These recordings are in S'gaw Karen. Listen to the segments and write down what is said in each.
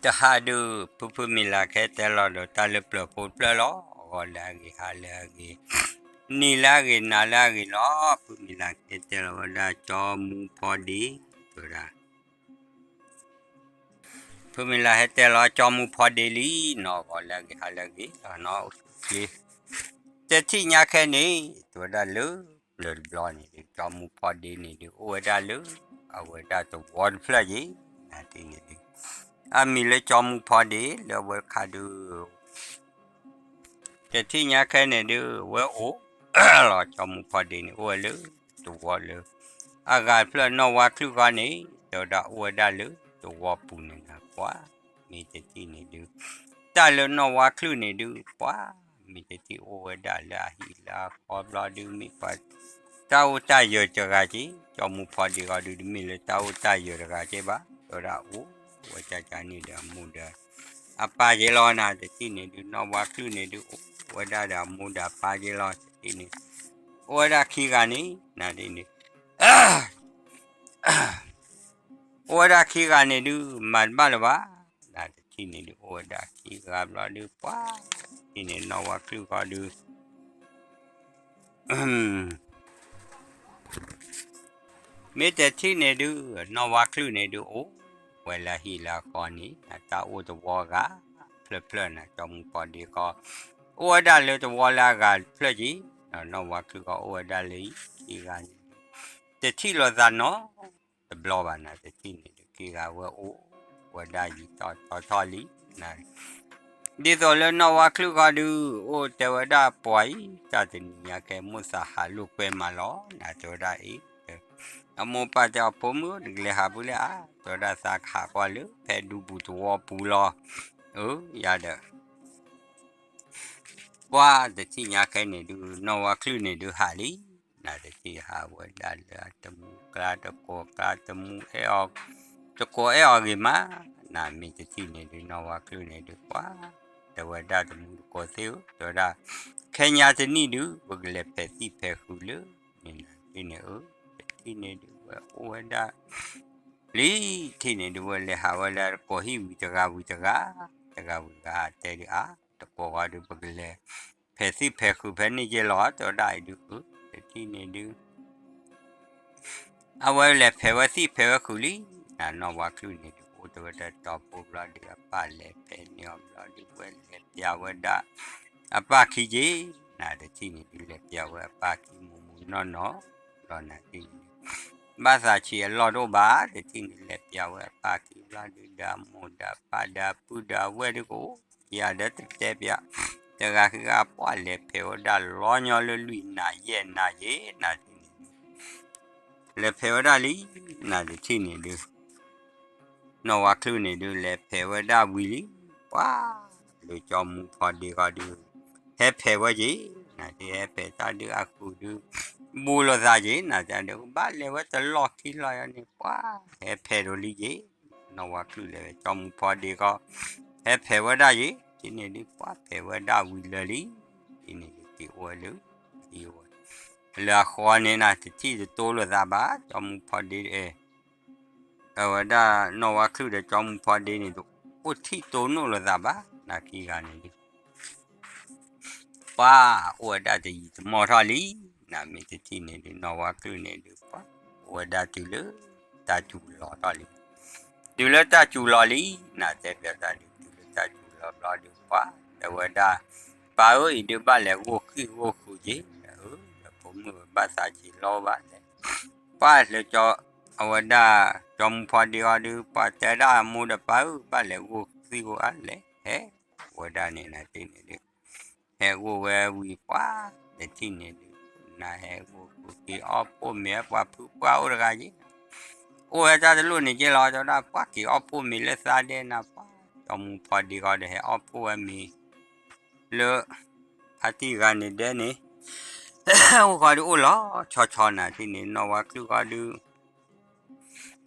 တဟါဒုး ဖုဖုမံၤလၤကဟဲတဲလီၤဒီးတၢ်လၢပျၢၤဖိတဖျၢၣ်လီၤ. ဂီၤလၢအဂ့ၤ ဟါလၢအဂ့ၤ နံၤလၢအဂ့ၤ နၤလၢအဂ့ၤလီၤ. ဖုမံၤလၤကဟဲတဲလီၤဝဲဒၣ်ကၠီမူဖီဒ့ တဲဝဲဒၣ် ဖုမံၤလၤဟဲတဲလီၤကၠီမူဖီဒ့လံနီၤ. ဂီၤလၢအဂ့ၤ ဟါလၢအဂ့ၤလီၤနီၤ. အိၣ်ဆူၣ်ချ့ တထံၣ်ညါခဲန့ၣ် တဲဝဲဒၣ်လၢ ပျၢၤတဘျီန့ၣ်ဒုး ကၠီမူဖီဒ့န့ၣ်ဒုး အိၣ်ဝဲဒၣ်လၢ အဝဲဒၣ်သဝီတဖျၢၣ်ယ့ၤ နၤဒ်န့ၣ်ဒုး အမံၤလၢကၠီမူဖီဒ့ လၢအဝဲခါဒုး တထံၣ်ညါခဲန့ၣ်ဒုး ဝဲအိၣ်လီၤ ကၠီမူဖီဒ့န့ၣ် အိၣ်ဝဲလၢ သဝီလၢ အဂၤတဖျၢၣ်နီၢ်ဝါချုၣ်ဃီန့ၣ် တဲဝဲဒၣ်အိၣ်ဝဲဒၣ်လၢ သဝီပူၤန့ၣ်နၤ ပှၤ မ့ၢ်တထံၣ်န့ၣ်ဒုး တၢ်လၢနီၢ်ဝါချုၣ်န့ၣ်ဒုး ပှၤ မ့ၢ်တထံၣ်အိၣ်ဝဲဒၣ်လၢအဟံၣ်လၢအခီဘျီဒုး မ့ၢ်ပှၤ တၢ်အိၣ်တၢ်ယၢၤတဂၤက့ၤ ကၠီမူဖီဒ့ဃီဒုး တမ့ၢ်လၢတၢ်အိၣ်တၢ်ယၢၤတဂၤက့ၤဘၣ် တဲဝဲဒၣ်အိၣ်ဝဲဒၣ်န့ၣ်ဒီးအမိၢ်ဒီး အပၢ်က့ၤလီၤ နၤတထံၣ်န့ၣ်ဒုး နီၢ်ဝါချုၣ်န့ၣ်ဒုး အိၣ်ဝဲဒၣ်ဒီးအမိၢ်ဒီးအပၢ်က့ၤလီၤ တထံၣ်န့ၣ် အိၣ်ဝဲဒၣ်ခံဂၤန့ၣ် နၤဒ်န့ၣ် အိၣ်ဝဲဒၣ်ခံဂၤန့ၣ်ဒုး မၤတဘၣ်လၢၤဘၣ် နၤတထံၣ်န့ၣ်ဒုး အိၣ်ဝဲဒၣ်ခံဂၤဘျီဒုး ပှၤ တထံၣ်န့ၣ်နီၢ်ဝါချုၣ်ဃီဒုး မ့ၢ်တထံၣ်န့ၣ်ဒုး နီၢ်ဝါချုၣ်န့ၣ်ဒုး အိၣ်ဝဲလၢအဟံၣ်လၢအဃီန့ၣ် တၢ်အိၣ်သဝီဂၤ ဖျၢၣ်ဖျၢၣ်နၤ ကၠီမူဖီဒ့ဃီ အိၣ်ဝဲဒၣ်လၢသဝီလၢအဂၤတဖျၢၣ်က့ၤ နီၢ်ဝါချုၣ်ဃီအိၣ်ဝဲဒၣ်လၢခံဂၤန့ၣ် တထံၣ်လိာ်သးနီတဘျီဘၣ် နၤတထံၣ်န့ၣ်ဒုး ခံဂၤဝဲအိၣ်ဝဲဒၣ်ယံာ်ထီၣ်ထီၣ်လံ နၤ ဒ်သိးလၢနီၢ်ဝါချုၣ်ဃီဒုး အိၣ်တဲဝဲဒၣ်ပှၤအံၤ တၢ်တနံၤညါကဲ မိၢ်သးဟးလိာ်ကွဲမးလီၤ နၤတဲဝဲဒၣ်အံၤ အမိၢ်ပၢ်တဲအီၤ ဖိမုၣ် နကလဲၤဟးဖဲလဲၣ်ဧါ တဲဝဲဒၣ် သးကဟးကွၢ်လၢဖဲဒူပူၤသဝီပူၤလီၤ အၢ ယၤဒီး ပှၤတထံၣ်ညါခဲန့ၣ်ဒုး နီၢ်ဝါချုၣ်န့ၣ်ဒုးဟးလံ နၤတထံၣ်ဟးဝဲဒၣ်လၢအတမူကျါတကိးကျါ တမူအဲၣ်အီၤ တကိးအဲၣ်အီၤဂ့ၤမး နၤမ့ၢ်တထံၣ်န့ၣ်ဒုး နီၢ်ဝါချုၣ်န့ၣ်ဒုး ပှၤ တဲဝဲဒၣ်တမူတကိးသ့ၣ်ဧၢ တဲဝဲဒၣ် ခဲညါတနံၣ်ဒုး ပကလဲၤဖဲးသံၣ်ဖဲးဃုာ်လၢ န့ၣ်နၤတထံၣ်န့ၣ်အၢ တထံၣ်န့ၣ်ဒုးဝဲအိၣ်ဝဲဒၣ် လံ တထံၣ်န့ၣ်ဒုး ဝဲလဲၤဟးဝဲလၢတကိးဟံၣ်ဝံၤတဂၤဝံၤတဂၤ တဂၤဝံၤတဂၤ တဲဒုးအါ တကိးဃီဒုး ပကလဲၤဖဲးသံၣ်ဖဲးဃုာ်ဖဲန့ၣ်က့လီၤ တဲဝဲဒၣ်အံၤဒုး အၢ တထံၣ်န့ၣ်ဒုး အဝဲလဲၤဖဲးဝဲသံၣ်ဖဲးဝဲဃုာ်လံ နၤနီၢ်ဝါချုၣ်န့ၣ်ဒုး အိၣ်တဝဲတတီၤဖိဘျီဒုး အပၢ်လဲၤဖဲးန့ၢ်အီၤဘျီဒုး ဝဲလဲၤပျးဝဲဒၣ် အပၢ်ခံက့ၤ နၤတထံၣ်န့ၣ်ဒုး လဲၤပျးဝဲအပၢ်ခံ မူမူနီၢ်နီၢ် ဘျီနၤတထံၣ်န့ၣ်ဒုး ဘၣ်သးဆံးအလီၢ်တအိၣ်ဘၣ် တထံၣ်န့ၣ် လဲၤပျးဝဲအပၢ်ခံဘျီဒုး ဒီးအမိၢ်ဒီးအပၢ်ဒီးအပုၢ်ဒီးအဝဲၢ်ဒုးကအိၣ် ယၤဒီးတတဲပျး တဂၤခံဂၤ ပှၤလဲၤဖဲးဝဲဒၣ်လီၤညီလၢလွံၢ်နၤယဲၢ်နၤယ့ၤ နၤတထံၣ်န့ၣ်ဒုး လဲၤဖဲးဝဲဒၣ်လံ နၤတထံၣ်န့ၣ်ဒုး နီၢ်ဝါချုၣ်န့ၣ်ဒုး လဲၤဖဲးဝဲဒၣ်ဝံၤလံ ပှၤ လၢကၠီမူဖီဒ့ဃီဒုး ဟဲဖဲးဝဲက့ၤ နၤဒုး ဟဲဖဲးတၢ်ဒုးအဃုာ်ဒုး ဘူးလိာ်သးက့ၤ နၤတၢ်ဒုး ဘၣ်လဲၤဝဲတလီၢ်ခံလီၢ်ယၤန့ၣ် ပှၤ ဟဲဖဲးဒိးလံက့ၤ နီၢ်ဝါချုၣ်လဲၤဝဲကၠီမူဖီဒ့ဃီ ဟဲဖဲးဝဲဒၣ်က့ၤ တထံၣ်န့ၣ်ဒုး ပှၤဖဲးဝဲဒၣ်ဝံၤလၢာ်လံ တထံၣ်န့ၣ်ဒုး က့ၤအိၣ်ဝဲလၢ က့ၤအိၣ်ဝဲ လၢအဃီန့ၣ်နၤ တထံၣ်တတိလိာ်သးဘၣ် ကၠီမူဖီဒ့ အဝဲဒၣ်နီၢ်ဝါချုၣ်ဒီးကၠီမူဖီဒ့န့ၣ် တအိၣ်ထံၣ်တိၢ်နီၣ်လိာ်သးဘၣ် နၤခံဂၤန့ၣ်ဒုး ပှၤအိၣ်ဝဲဒၣ်တယံာ်တမီၢ်ထီၣ်လံ နၤမ့ၢ်တထံၣ်န့ၣ်ဒုး နီၢ်ဝါချုၣ်န့ၣ်ဒုး ပှၤအိၣ်ဝဲဒၣ်တုၤလၢ တၢ်စူၤလီၤထီၣ်လံ တုၤလၢတၢ်စူၤလီၤလံ နၤတဲဘၣ်တၢ်ဒုး တုၤလၢတၢ်စူၤလီၤဘျီဒုး ပှၤတဲဝဲဒၣ် ပၢ်ဧၢ အံၤဒုးဘၣ်လဲၤဂိၢ်ဃံၣ်ဂိၢ်ဃုာ်က့ၤ အၢ လၢဖိမုၣ်ဘၣ်သးဆံးလီၤဘၣ်လဲၤ ပှၤလၢကၠီ အဝဲဒၣ် ကၠီမူဖီဒ့ဃီဒုး ပှၤတဲဒၣ်အမိၢ်ဒီးပၢ်ဧၢ ဘၣ်လဲၤဂိၢ်ဃံၣ်ဂိၢ်အါလဲၤ ဟဲဝဲဒၣ်န့ၣ်နၤတထံၣ်န့ၣ်ဒုး ဟဲဂိၢ်ဝဲဝံၤပှၤ တထံၣ်န့ၣ်ဒုး နၤဟဲဂိၢ်ဃုာ်က့ၤအီၣ်ဖှိၣ်မ့ၤ ပှၤဖုပှၢ်အိၣ်တဂၤက့ၤ အိၣ်ဝဲတၢ်တလိၣ်န့ၣ်က့ၤလီၤ တဲဝဲဒၣ် ပှၤက့ၤအီၣ်ဖှိၣ်မ့ၤလၢသးဒဲးနၤ ပှၤ ကၠီမူဖီဒ့ဃီဒီးဟဲအီၣ်ဖှိၣ်ဝဲမ့ၤ လၢ ဖါတံၢ်ဂၤန့ၣ်ဒဲးန့ၣ် အိၣ်ဃီဒုးအိၣ်လီၤဆီဆီနၤတထံၣ်န့ၣ် နီၢ်ဝါချုၣ်ဃီဒုး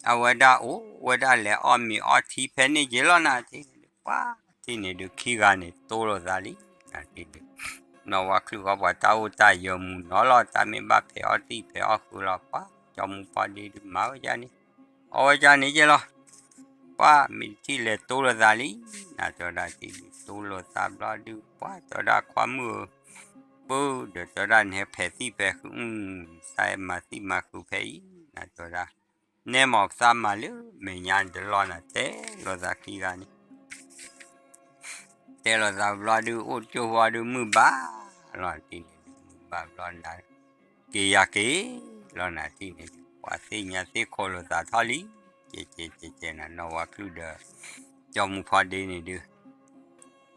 အဝဲဒၣ်အိၣ်ဝဲဒၣ်လဲၤအီၣ်မ့ၤအီထံဖဲန့ၣ်က့ၤလီၤနၤတထံၣ်န့ၣ်ဒုး ပှၤတထံၣ်န့ၣ်ဒုး ခံဂၤန့ၣ်တိၢ်လိာ်သးလံ နၤတထံၣ်ဒုး နီၢ်ဝါချုၣ်ဃီပှၤတၢ်အိၣ်တၢ်ယၢၤမုာ်နီၤလီၤ တၢ်မ့ၢ်ဘၣ်ဖဲးအီၣ်သံၣ်ဖဲးအီၣ်ဃုာ်လီၤ ပှၤ ကၠီမူဖီဒ့ဒုးမၤဝဲဒ်န့ၣ် အီၣ်ဝဲဒ်န့ၣ်က့ၤလီၤ ပှၢ်မ့ၢ်တထံၣ်လဲၤတိလိာ်သးလံ, နၤတဲဝဲဒၣ်ထံၣ်ဒုးတိလိာ်သးဘျီဒုး ပှၢ်တဲဝဲဒၣ်ခွါမုၣ်ဧၢ, ပၢ်ဒီးတဲဝဲဒၣ်နဟဲဖဲးသံၣ်ဖဲးဃု သးမၤသံၣ်မၤဃုဖဲအံၤ နၤတဲဝဲဒၣ်, နဲမၤပသးမၤလၢမဲာ်ညါတလီၢ်နၤ တဲလိာ်သးခံဂၤန့ၣ် တဲလိာ်သးဘျီဒုး အိၣ်ကၠိၢ်ဝီဒုး မုၢ်ဘၣ်လီၤတံၢ်န့ၣ်ဒုး မုၢ်ဘၣ်ဘျီနၤ က့ၤယၤက့ၤလီၤနၤတံၢ်န့ၣ်ဒုး ပှၢ်သ့ၣ်ညါသ့ၣ်ခိးလိာ်သးထီၣ်လံ, ကဲကဲကဲကဲနၤ နီၢ်ဝါချုၣ်ဒီး ကၠီမူဖီဒ့န့ၣ်ဒုး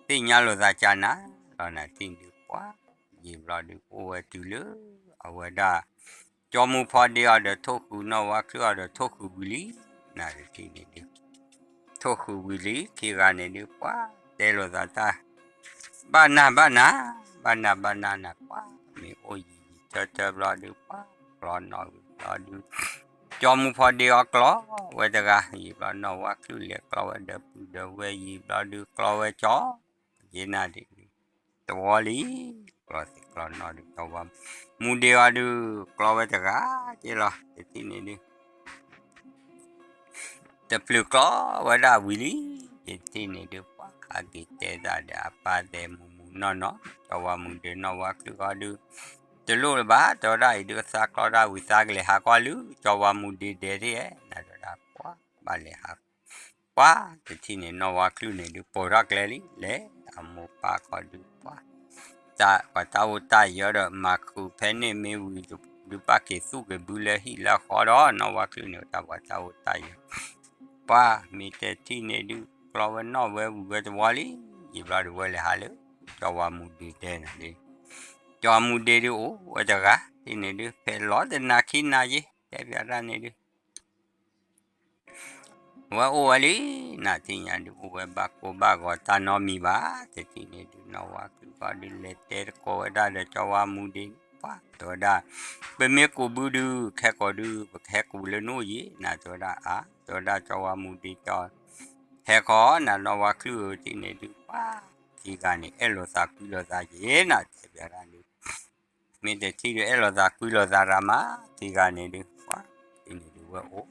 သ့ၣ်ညါလိာ်သးကနၤလီၤနၤတံၢ်န့ၣ်ဒုး ပှၢ်ယံာ်ဘျီဒုး အိၣ်ဝဲတုၤလၢ အဝဲဒၣ် ကၠီမူဖီဒ့အီၤဒီးထိၣ်ဃု နီၢ်ဝါချုၣ်အီၤဒီးထိၣ်ဃုဝံၤလံ, နၤတထံၣ်န့ၣ်ဒုး ထိၣ်ဃုဝံၤလံ ခံဂၤန့ၣ်ဒုး ပှၢ်တဲလိာ်သးတၢ် ဘၣ်နၤဘၣ်နၤ ဘၣ်နၤဘၣ်နၤနၤ ပှၢ်မ့ၢ်အိၣ်ယံာ်ယံာ်ထၢထၢဘျီဒုး ပှၢ်ကျီနီၣ်ဝံၤဘျီဒုး ကၠီမူဖီဒ့အီၤကျီဝဲတဂၤ ယံာ်ဘျီနီၢ်ဝါချုၣ်လဲၤကျီဝဲဒီးပုၢ်ဒီးဝဲၢ်ယံာ်ဘျီဒုး ကျီဝဲကၠီ ယ့နၤဒုး တဝီလံ ကျီသ့ကျီနီၣ်ဒုး ကၠီဝါမူဒ့အီၤဒုး ကျီဝဲတဂၤက့လီၤ တထံၣ်န့ၣ်ဒုး တပျုၤကျီဝဲဒၣ်ဝံၤလံ, ယထံၣ်န့ၣ်ဒုး ပှၢ်ဟးက့ၤတဲတၢ်ဒီး အပၢ်သဲးမူးမူးနီၢ်နီၢ် ကၠီဝါမူဒ့နီၢ်ဝါချုၣ်ဃီဒုး တလိၣ်လၢၤဘၣ် တဲဝဲဒၣ်အံၤဒုး သးကျီတၢ်ဝံၤ သးကလဲၤဟးကွၢ်လၢ ကၠီဝါမူဒ့ဒဲးဒ်ဧါ နၤတဲဝဲဒၣ် ပှၢ်ဘၣ်လဲၤဟး ပှၢ်တထံၣ်န့ၣ် နီၢ်ဝါချုၣ်န့ၣ်ဒုး ပိာ်ထီၣ်ကျဲလံ လဲၤအမိၢ်ပၢ်ခီဒုး ပှၢ် တၢ်ပှၤတၢ်အိၣ်တၢ်ယၢဒီး မၤခုးဖဲန့ၣ်မ့ၢ်ဝံၤ ဒုးဘၣ်က့ၤသူၣ်က့ၤဘုလၢဟံၣ်လၢဃီဒီး နီၢ်ဝါချုၣ်န့ၣ် တၢ်ပှၤတၢ်အိၣ်တၢ်ယၢ ပှၢ်မ့ၢ်တထံၣ်န့ၣ်ဒုး ကျီဝဲနီၣ်ဝဲဝံၤဝဲတဝီလံ, ယံာ်ဘျီဒုးဝဲလဲၤဟးလၢ ကၠီဝါမူဒ့ဒဲးန့ၣ်လံ, ကၠီဝါမူဒ့ဒုးအိၣ်ဝဲတဂၤ ထံၣ်န့ၣ်ဒုး ဖဲလီၤတနၤခံနၤယ့ တဲပၠးတၢ်န့ၣ်ဒုး ဝဲအိၣ်ဝဲလံ, နၤထံၣ်ညါဒုး အိၣ်ဝဲဘၣ်ကိၢ်ဘၣ်ဂီၤတၢ်နီတမံၤဘၣ်, တထံၣ်န့ၣ်ဒုး နီၢ်ဝါချုၣ်ဃီဒုး လဲၤတဲတကိးဝဲဒၣ်ဒီး ကၠီဝါမူဒ့ ပှၢ်တဲဝဲဒၣ်, ပမ့ၢ်ကူးဘုဒုး ခဲကိာ်ဒုး ပကဟဲကူးလၢနအိၣ်ယ့ၣ်, နၤတဲဝဲဒၣ် အါ, တဲဝဲဒၣ် ကၠီဝါမူဒ့ ကၠီ ဟဲခီ နၤနီၢ်ဝါချုၣ်ဧၢ ထံၣ်န့ၣ်ဒုး ပှၢ်ခံဂၤန့ၣ် အဲၣ်လိာ်သးကွံလိာ်သးယ့ၣ် နၤတဲပၠးတၢ်ဒုး မ့ၢ်တထံၣ်ဒုး အဲၣ်လိာ်သးကွံလိာ်သးရၤမး ခံဂၤန့ၣ်ဒုး ပှၢ်ထံၣ်န့ၣ်ဒုး ဝဲအိၣ်,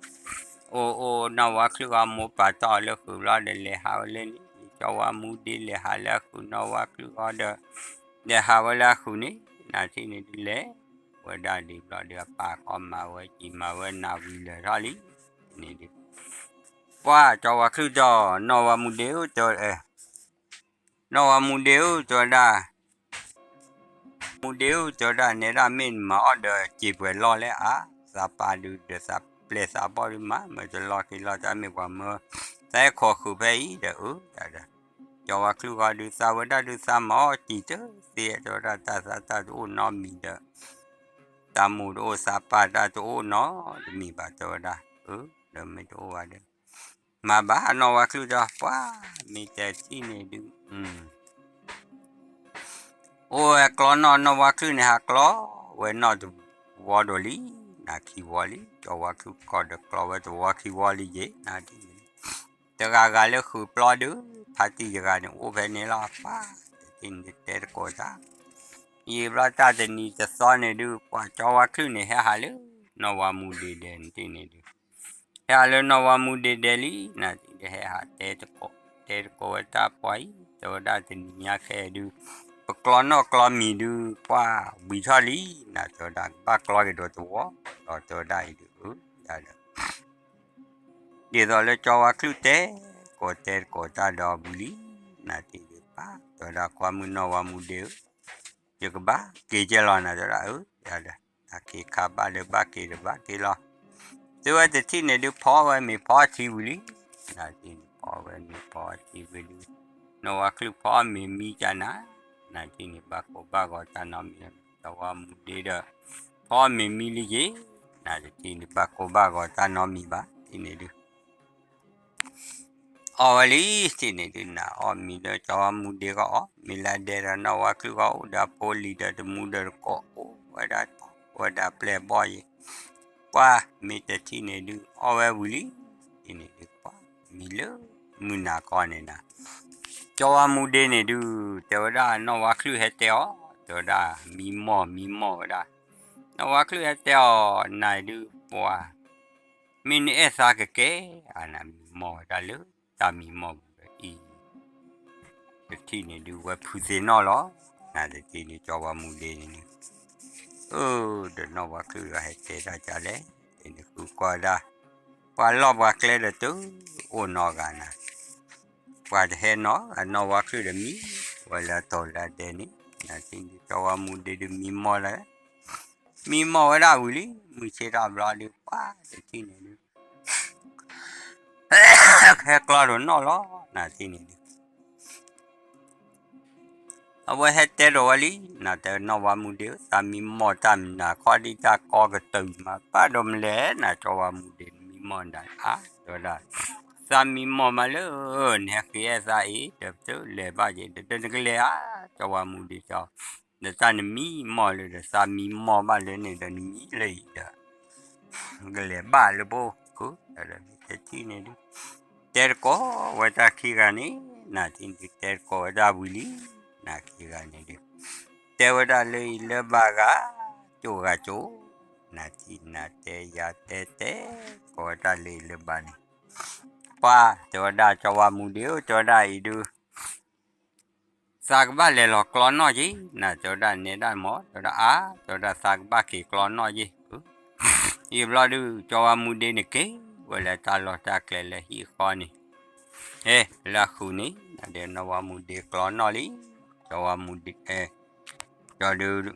အိၣ်အိၣ် နီၢ်ဝါချုၣ်ဃီ မိၢ်ပာ်တ့ၢ်အီၤလၢဃုာ်ဘျီဒီး လဲၤဟးဝဲလၢန့ၣ်, ကၠီဝါမူဒ့ လဲၤဟးလၢအဃုာ် နီၢ်ဝါချုၣ်ဃီဒီး လဲၤဟးဝဲလၢအဃုာ်န့ၣ်, နၤထံၣ်န့ၣ်ဒုး လဲၤဝဲဒၣ်ဒ်ဘျီဒုး အပၢ်ဃီမၤဝဲကံၤ မၤဝဲနၤဝံၤလၢာ်ထီၣ်လံ, န့ၣ်ဒုး ပှၢ်ကၠီဝါချုၣ်ဒီး နီၢ်ဝါမူဒ့ဧၢ တဲဝဲ, နီၢ်ဝါမူဒ့ဧၢ တဲဝဲဒၣ် မူဒ့ဧၢ တဲဝဲဒၣ် နဲဒၣ်မ့ၢ်နမၤအီၣ်ဒီး စံာ်ပှဲၤလီၢ်လၢအါ, သးပၢ်ဒုး ဒီးသးပျဲၢ်သးဘီၣ်ဒုး မၤမၢတလီၢ်ခံလီၤ တၢ်မ့ၢ်ပှၤမၢ သးအဲၣ်ခိးဃုာ်ဖဲအံၤဒီး အၢ ဒီး ကၠီဝါချုၣ်ဃီဒုး သးဝဲဒၣ်ဒုး သးမၤအီၣ်စံာ်တသ့ တဲဝဲဒၣ် တၢ်သးတၢ်တအိၣ်နီတမံၤဒီး တၢ်မိၢ်တအိၣ် သးပၢ်တၢ်တအိၣ်နီတမံၤဘၣ် တဲဝဲဒၣ်, အၢ ဒီးမ့ၢ်တအိၣ်ဘၣ်ဒီး မၤဘၣ်နီၢ်ဝါချုၣ်ဒီး ပှၢ်မ့ၢ်တထံၣ်န့ၣ်ဒုး အိၣ်ဝဲကျီနီၣ် နီၢ်ဝါချုၣ်န့ၣ် ဟးကျီဝဲနီၣ်တဝီဒိၣ်လံ, နၤခံဝီလံ, ကၠီဝါချုၣ်ဃီဒီးကျီဝဲတဝီခံဝီလံယ့ၣ်, နၤဒ်န့ၣ် တဂၤဂၤလၢဃုာ်ပျီဒုး ဖါတံၢ်တဂၤန့ၣ် အိၣ်ဖဲန့ၣ်လီၤ ပှၢ်တထံၣ်န့ၣ်တဲတကိးတၢ်, ယံာ်ဘျီတၢ်တနံၤတသီန့ၣ်ဒုး ပှၢ်ကၠီဝါချုၣ်န့ၣ် ဟဲဟးလၢ နီၢ်ဝါမူဒ့ဒဲးန့ၣ်တ့ၢ်န့ၣ်ဒုး ဟဲဟးလၢနီၢ်ဝါမူဒ့ဒဲးလံ, နၤဒ်ဟဲဟးတဲတကိး, တဲတကိးဝဲတၢ်ပှၢ်အံၤ တဲဝဲဒၣ်တနံၤညါခဲအံၤဒုး ပကျီနီၣ်ကျီမံၤဒုး ပှၢ်ဝံၤထီၣ်လံ, နၤတဲဝဲဒၣ် ကဘၣ်ကျီက့ၤဒီးတဝီ, ဒီးတဲဝဲဒၣ်အံၤဒုး အၢ ယၤဒီး ဒ်သိးလၢကၠီဝါချုၣ်တဲကိးတဲတကိးတၢ်ဒီးဝံၤလံ, နၤတ့ၢ်ဒုး ပှၢ်တဲဝဲဒၣ် ခွါမုၣ်နီၢ်ဝါမူဒ့ဧၢ ယကဘၣ်က့ၤကဲလီၤ နၤတဲဝဲဒၣ် အၢ ယၤဒီး တၢ်ခံခါဘၣ်ဒီးဘၣ်က့ၤဒီးဘၣ်က့ၤလီၤ, သုဝဲတထံၣ်န့ၣ်ဒုး ဖီဝဲမ့ၤဖီထံဝံၤလံ, နၤတ့ၢ်န့ၣ် ဖီဝဲမ့ၤဖီထံဝံၤဒုး နီၢ်ဝါချုၣ်ဖီမ့ၤမံကနၤ, နၤတ့ၢ်န့ၣ် ဘၣ်ကိၢ်ဘၣ်ဂီၤတၢ်နီတမံၤ, ကၠီဝါမူဒ့ဒီး ဖီမ့ၤမံလံယ့ၣ်, နၤတထံၣ်န့ၣ် ဘၣ်ကိၢ်ဘၣ်ဂီၤတၢ်နီတမံၤဘၣ် တ့ၢ်န့ၣ်ဒုး အီၣ်ဝဲလံ, တ့ၢ်န့ၣ်ဒုး နၤအီၣ်မံၤဒီး ကၠီဝါမူဒ့ဂီၢ်အီၣ်မံၤလၢဒဲဒီး နီၢ်ဝါချုၣ်ဂီၢ်အိၣ်ဒီးဖိလံၤဒီးတမူဒီးတကိး အိၣ်ဝဲဒၣ်တၢ်ဝဲဒၣ်ပျဲၢ်ဘီၣ်ယ့ၣ်, ပှၢ်မ့ၢ်တထံၣ်န့ၣ်ဒုး အီၣ်ဝဲဝံၤလံ, တ့ၢ်န့ၣ်ဒုး ပှၢ်မံၤလၢမုၢ်နၤကီၢ်န့ၣ်နၤ, ကၠီဝါမူဒ့န့ၣ်ဒုး တဲဝဲဒၣ် နီၢ်ဝါချုၣ်ဟဲတဲအီၤ, တဲဝဲဒၣ် မံမီၢ်မံမီၢ်ဝဲဒၣ်, နီၢ်ဝါချုၣ်ဟဲတဲအီၤ နၤဒုး ပှၢ် မ့ၢ်နအဲၣ်သးကကဲဧါ, နမံမီၢ်ဝဲဒၣ်လၢတၢ်မံမီၢ်ပူၤဒီးအံၤ တထံၣ်န့ၣ်ဒုး ဝဲဖုးသ့ၣ်နီၣ်လီၤ. နတထံၣ်န့ၣ်ကၠီဝါမူဒ့န့ၣ် အၢ ဒီးနီၣ်ဝါချုၣ်ဒီးဟဲတဲတၢ်ကလဲၣ်, န့ၣ်ဃုကွၢ်ဒၣ်, ပှၤလီၢ်ပှၤကျဲဒီးတအိၣ်နီတဂၤနၤ, ပှၤတဟဲနီတဂၤ, နီၣ်ဝါချုၣ်ဒီးမံဝဲလၢအတီၤလၢအဒဲန့ၣ်, နတထံၣ်န့ၣ်ကၠီဝါမူဒ့ဒုးမံမီၢ်လၢ မံမီၢ်ဝဲဒၣ်ဝံၤလံ, မုၢ်ဆ့ၣ်ထီၣ်ဘျီဒုး ပှၤတထံၣ်န့ၣ်ဒုး ဟဲကျီဒီးနီၣ်လီၤ, နတထံၣ်န့ၣ်ဒုး အဝဲဟဲတဲဒီးဝဲလံ, နတဲနီၣ်ဝါမူဒ့ဧၢ, သးမံမီၢ်တၢ်မနၤခီဒ်တၢ်ကီကတုၤမး ဘၣ်ဒီးမလဲၣ်, နကၠီဝါမူဒ့နမံမီၢ်နၤဧါ, တဲဝဲဒၣ်, သးမံမီၢ်မးလၢ နဟဲဃ့အဲၣ်သးအံၤ ဒီးပတလဲၤဘၣ်က့ၤ ဒီးနကလဲၤဧါ, ကၠီဝါမူဒ့ကၠီ ဒီးတၢ်နမံမီၢ်လၢဒီး သးမံမီၢ်ဘၣ်လၢန့ၣ်ဒီးနမံလၢအံၤဒီး ကလဲၤဘၣ်လၢဘိၣ်, ဒီးမ့ၢ်တထံၣ်န့ၣ်ဒုး တဲတကိးဝဲတၢ်ခံဂၤန့ၣ်, နတထံၣ်န့ၣ်ဒုး တဲတကိးဝဲဒၣ်ဝံၤလံ, နခံဂၤန့ၣ်ဒုး တဲဝဲဒၣ်လၢအံၤလၢဘၣ်ဂၤ, ကၠိဂၤကၠိ, နထံၣ်နၤတဲယၤတဲတဲ, ကိးဝဲတၢ်လၢအံၤလၢဘၣ်န့ၣ်, ပှၤတဲဝဲဒၣ်ကၠီဝါမူဒ့ဧၢ, တဲဝဲဒၣ်အံၤဒုး သးကဘၣ်လဲၤလီၤကျီနီၣ်က့ၤ, နတဲဝဲဒၣ်နဲဒၣ်မး, တဲဝဲဒၣ်အါ, တဲဝဲဒၣ်သးကဘၣ်က့ၤကျီနီၣ်က့ၤ, အံၤဘျီဒုး ကၠီဝါမူဒ့န့ၣ်က့ၤဝဲလၢတၢ်လီၢ်တၢ်ကျဲလၢဟံၣ်ဃီန့ၣ်, ဟဲလၢအဃုာ်န့ၣ် ဒီးနီၣ်ဝါမူဒ့ကျီနီၣ်လံ, ကၠီဝါမူဒ့, ကၠီဒုး ဖီဒ့ဃီဒုး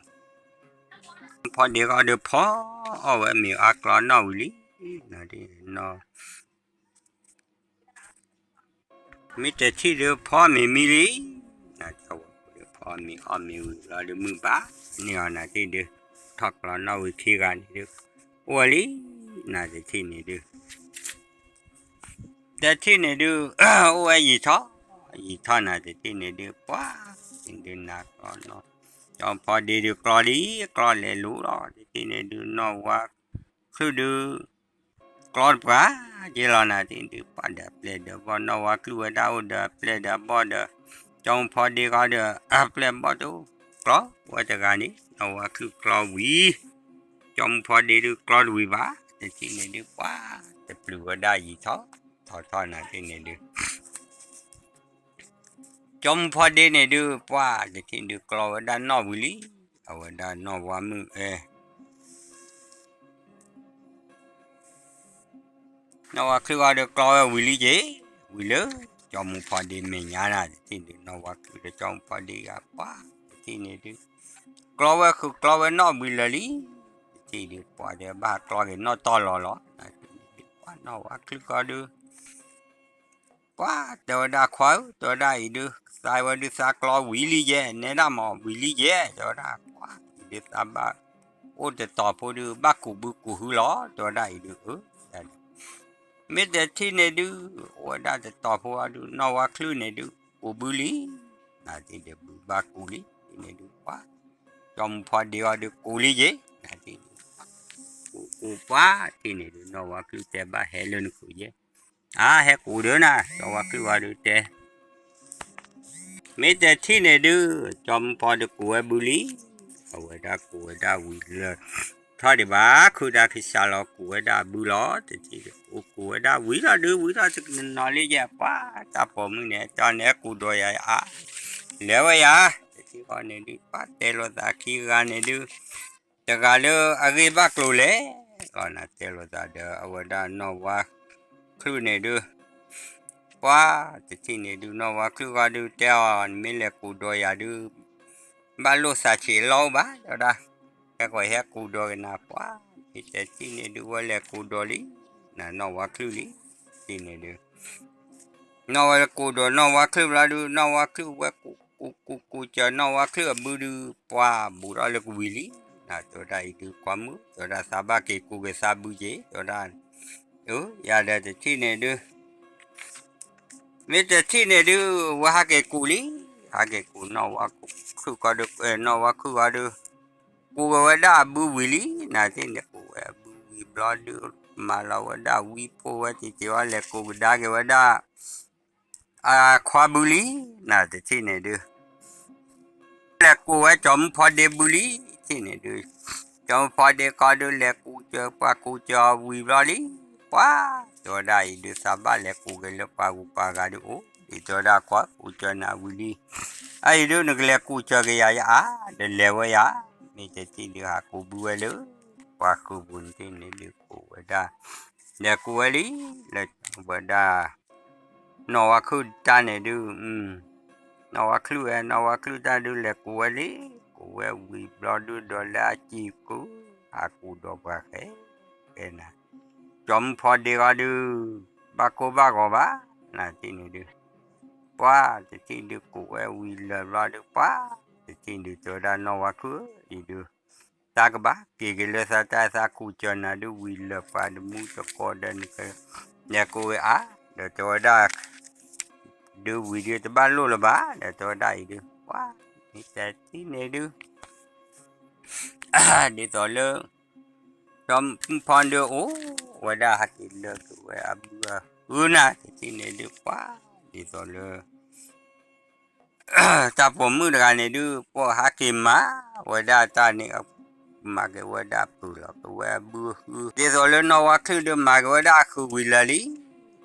ဖီအီၣ်ဝဲမ့ၤအါကျီနီၣ်ဝံၤလံ, နီၣ် မ့ၢ်တထံၣ်ဒုးဖီမ့ၤမံလံ, နကၠီဝါမူဒ့ဖီမ့ၤအီၣ်မ့ၤဝံၤလီၤဒုးမုၢ်ဘၣ်န့ၢ်အီၤ နတထံၣ်ဒုး ထီၣ်ကျီနီၣ်ဝံၤခံဂၤန့ၣ်ဒုး အိၣ်ဝဲလံ, နတထံၣ်န့ၣ်ဒုး တထံၣ်န့ၣ်ဒုး အိၣ်ဝဲယံာ်ထီၣ်, ယံာ်ထီၣ်နတထံၣ်န့ၣ်ဒုး ပှၤ ဒုးနၤကျီနီၣ်, ကၠီဖီဒ့ဒုးကျီလံ, ကျီလဲၤလူလီၤ, တထံၣ်န့ၣ်ဒုး နီၣ်ဝါချုၣ်ဒုး ကျီတပှၢ်က့ၤလီၤ နတထံၣ်န့ၣ်ဒုး ပှၤဒီးအပျဲၢ်ဒီးအဘီၣ်, နီၣ်ဝါချုၣ်ဝဲဒၣ်အိၣ်ဒီး အပျဲၢ်ဒီးအဘီၣ်ဒီး ကၠီမူဖီဒ့ဃီဒီး အပျဲၢ်အဘီၣ်တအိၣ်, ကျီဝဲတဂၤန့ၣ် နီၣ်ဝါချုၣ်ကျီဝံၤ ကၠီမူဖီဒ့ဒုးကျီတဝံၤဘၣ်, တထံၣ်န့ၣ်ဒုး ပှၤ တပျုၤဝဲဒၣ်ယံာ်ထီၣ်ထီၣ်ထီၣ် နတထံၣ်န့ၣ်ဒုး ကၠီမူဖီဒ့န့ၣ်ဒုး ပှၤ တထံၣ်ဒုးကျီဝဲဒၣ်နီၣ်ဝံၤလံ, အဝဲဒၣ်နီၣ်ဝါမုၣ်အဲ နီၣ်ဝါချုၣ်ဃီဒုးကျီဝဲဝံၤလံက့ၤ, ဝံၤလၢ ကၠီမူဖီဒ့မဲာ်ညါနၤ တထံၣ်ဒုး နီၣ်ဝါချုၣ်ဒီးကၠီမူဖီဒ့ဂၤ ပှၤ တထံၣ်န့ၣ်ဒုး ကျီဝဲဃုာ်ကျီဝဲနီၣ်ဝံၤလၢာ်လံ, တထံၣ်ဒုး ပှၤဒီးဘၣ်ကျီက့ၤနီၣ်တီၢ်လီၤလီၤ, ပှၤနီၣ်ဝါချုၣ်ဃီဒုး ပှၤတဲဝဲဒၣ်ခွါဧၢ, တဲဝဲဒၣ်အံၤဒုး သးဝဲဒုးသးကျီဝံၤလံယဲ, နဲဒၣ်မးဝံၤလံယဲ, တဲဝဲဒၣ် ပှၤ အံၤဒုးသးဘၣ် အိၣ်တတီၤဖိဒုး ဘၣ်ကူးဘုကူးဟုလီၤ, တဲဝဲဒၣ်အံၤဒုး အၢ မ့ၢ်တထံၣ်န့ၣ်ဒုး အိၣ်ဝဲဒၣ်တတီၤဖိအီၤဒုး နီၣ်ဝါချုၣ်န့ၣ်ဒုး ကူးဘုလံ, နတထံၣ်ဒုးဘုဘၣ်ကူးလံ, တထံၣ်န့ၣ်ဒုး ပှၤ ကၠီမူဖီဒ့ဃီဒုးကူးလံယဲ, နတထံၣ်ဒုး ကူးကူးပှၤ တထံၣ်န့ၣ်ဒုး နီၣ်ဝါချုၣ်တဲဘၣ်ဟဲလၢနခိၣ်ယဲ, အါ ဟဲကူးဒီးနၤ, ကၠီဝါချုၣ်ဃီဒုးတဲ မ့ၢ်တထံၣ်န့ၣ်ဒုး ကၠီမူဖီဒ့ကူးဝဲဘုလံ, အဝဲဒၣ်ကူးဝဲဒၣ်ဝံၤလၢ ထီၣ်ဒံးဘၣ် ခုၣ်ဒၣ်ကစၢ်လီၤကူးဝဲဒၣ်ဘုလီၤ, တထံၣ်ဒုးကူးကူးဝဲဒၣ်ဝံၤလီၤဒုး ဝံၤထီၣ်တနီၤလံယဲ, ပှၤ တၢ်ပိာ်မုၣ်န့ၣ် တၢ်န့ၣ်ကူးဒီးယၤအါ လဲၤဝဲယၤ, တထံၣ်ဃီန့ၣ်ဒုး ပှၤတဲလိာ်သးခံဂၤန့ၣ်ဒုး တဂၤလၢအဂ့ၢ်ဘၣ်ကျိၤလဲၣ်, လီၤနၤတဲလိာ်သးဒီး အဝဲဒၣ်နီၣ်ဝါချုၣ်န့ၣ်ဒုး ပှၤ တထံၣ်န့ၣ်ဒုး နီၣ်ဝါချုၣ်ဃီဒုးတဲအီၤ နမ့ၢ်လဲၤကူးဒီးယၤဒုး ဘၣ်လိၣ်သးဆံးအလီၢ်အိၣ်ဘၣ် တဲဝဲဒၣ်, ဟဲကီးဟဲကူးဒီးက့ၤနၤ ပှၤ မ့ၢ်တထံၣ်န့ၣ်ဒုး ဝဲလဲၤကူးဒီးလံ နနီၣ်ဝါချုၣ်လံ, တထံၣ်န့ၣ်ဒုး နီၣ်ဝါကူးဒီးနီၣ်ဝါချုၣ်ဘျီဒုး နီၣ်ဝါချုၣ်ဝဲကူးကူးကူးကူးစၢၤနီၣ်ဝါချုၣ်အဘုဒုး ပှၤဘူးထီၣ်လၢကဝံၤလံ, နတဲဝဲဒၣ်အံၤဒုး ကွၢ်မုၣ် တဲဝဲဒၣ်သးဘၣ်က့ၤကူးက့ၤသးဘုက့ၤ တဲဝဲဒၣ်, အၢ ယၤဒီးတထံၣ်န့ၣ်ဒုး မ့ၢ်တထံၣ်န့ၣ်ဒုး ဝဲဟးက့ၤကူးလံ, ဟးက့ၤကူးနီၣ်ဝါခုၣ်ဃီဒုး နီၣ်ဝါခုၣ်ဃီဒုး ကူးက့ၤဝဲဒၣ်အဘုဝံၤလံ, နတထံၣ်န့ၣ်ကူးဝဲအဘုဝံၤဘျီဒုး မၤလီၤဝဲဒၣ်ဝံဖိဝဲတံၤတံၤဝဲ လဲၤကူးကဒါက့ၤဝဲဒၣ် အခွါဘုလံ, နတထံၣ်န့ၣ်ဒုး လဲၤကူးဝဲကၠီမူဖီဒ့ဘုလံ, တထံၣ်န့ၣ်ဒုး ကၠီမူဖီဒ့ဃီဒုး လဲၤကူးစၢၤ ပှၤကူးစၢၤအီၤဝံၤဘျီလံ, ပှၤတဲဝဲဒၣ်အံၤဒုး သးဘၣ်လဲၤကူးက့ၤလၢပှၤဂုၤပှၤဂၤဒုးအိၣ်ဒံး တဲဝဲဒၣ်ကွၢ်ကူးစၢၤနၤဝံၤလံ အအံၤဒုး နကလဲၤကူးစၢၤက့ၤယၤယအါ ဒီးလဲၤဝဲယၤ မ့ၢ်တထံၣ်ဒုး ဟးကူးဘုဝဲလၢ ပှၤဃုာ်ပူၤန့ၣ်တထံၣ်န့ၣ်ဒုး ကူးဝဲဒၣ် လဲၤကူးဝဲလံ လၢဝဲဒၣ် နီၢ်ဝါခုၣ်တၢ်န့ၣ်ဒုး နီၢ်ဝါခုၣ်ဝဲ နီၢ်ဝါခုၣ်တၢ်ဒုး လဲၤကူးဝဲလံ ကူးဝဲဝံၤဘျီဒုး ဒီးလၢအစံာ်ကူး ဟးကူးဒီးပှၤဃဲ ဃဲနၤ ကၠီမုၣ်ဖီဒ့ဃီဒုး ဘၣ်ကိၢ်ဘၣ်ဂီၤဘၣ် နၤတထံၣ်န့ၣ်ဒုး ပှၤတထံၣ်ဒုး ကူးဝဲဝံၤလၢာ်ဘျီဒုး ပှၤတထံၣ်ဒုး တဲဝဲဒၣ်နီၢ်ဝါခုၣ်ဧၢ အံၤဒုး တၢ်ကဘၣ်က့ၤက့ၤလၢသးတၢ်သးကူးစၢၤနၤဒုး ဝံၤလၢာ်ပှၤတမူတကိးဒီးနက လဲၤကူးဝဲအါ ဒီးတဲဝဲဒၣ် ဒုးဝံၤဒုးတဘၣ်လိၣ်လၢၤဘၣ် ဒီးတဲဝဲဒၣ်အံၤဒုး ပှၤမ့ၢ်တထံၣ်န့ၣ်ဒုး ဒ်သိးလၢ ကၠီမုၣ်ဖီဒ့အိၣ်ဝဲဒၣ် ဟးက့ၤလၢာ်က့ၤဝဲအဘုအဟုနၤ တထံၣ်န့ၣ်ဒုး ပှၤဒ်သိးလၢ တၢ်ပိာ်မုၣ်တဂၤန့ၣ်ဒုး ပှၤဟးက့ၤမၤဝဲဒၣ်တၢ်န့ၣ် မၤက့ၤဝဲဒၣ်ပုၢ်လီၤက့ၤဝဲအဘုဟု ဒ်သိးလၢနီၢ်ဝါခုၣ်ဒုး မၤက့ၤဝဲဒၣ်အဃုာ်ဝံၤလၢာ်လံ ဒ်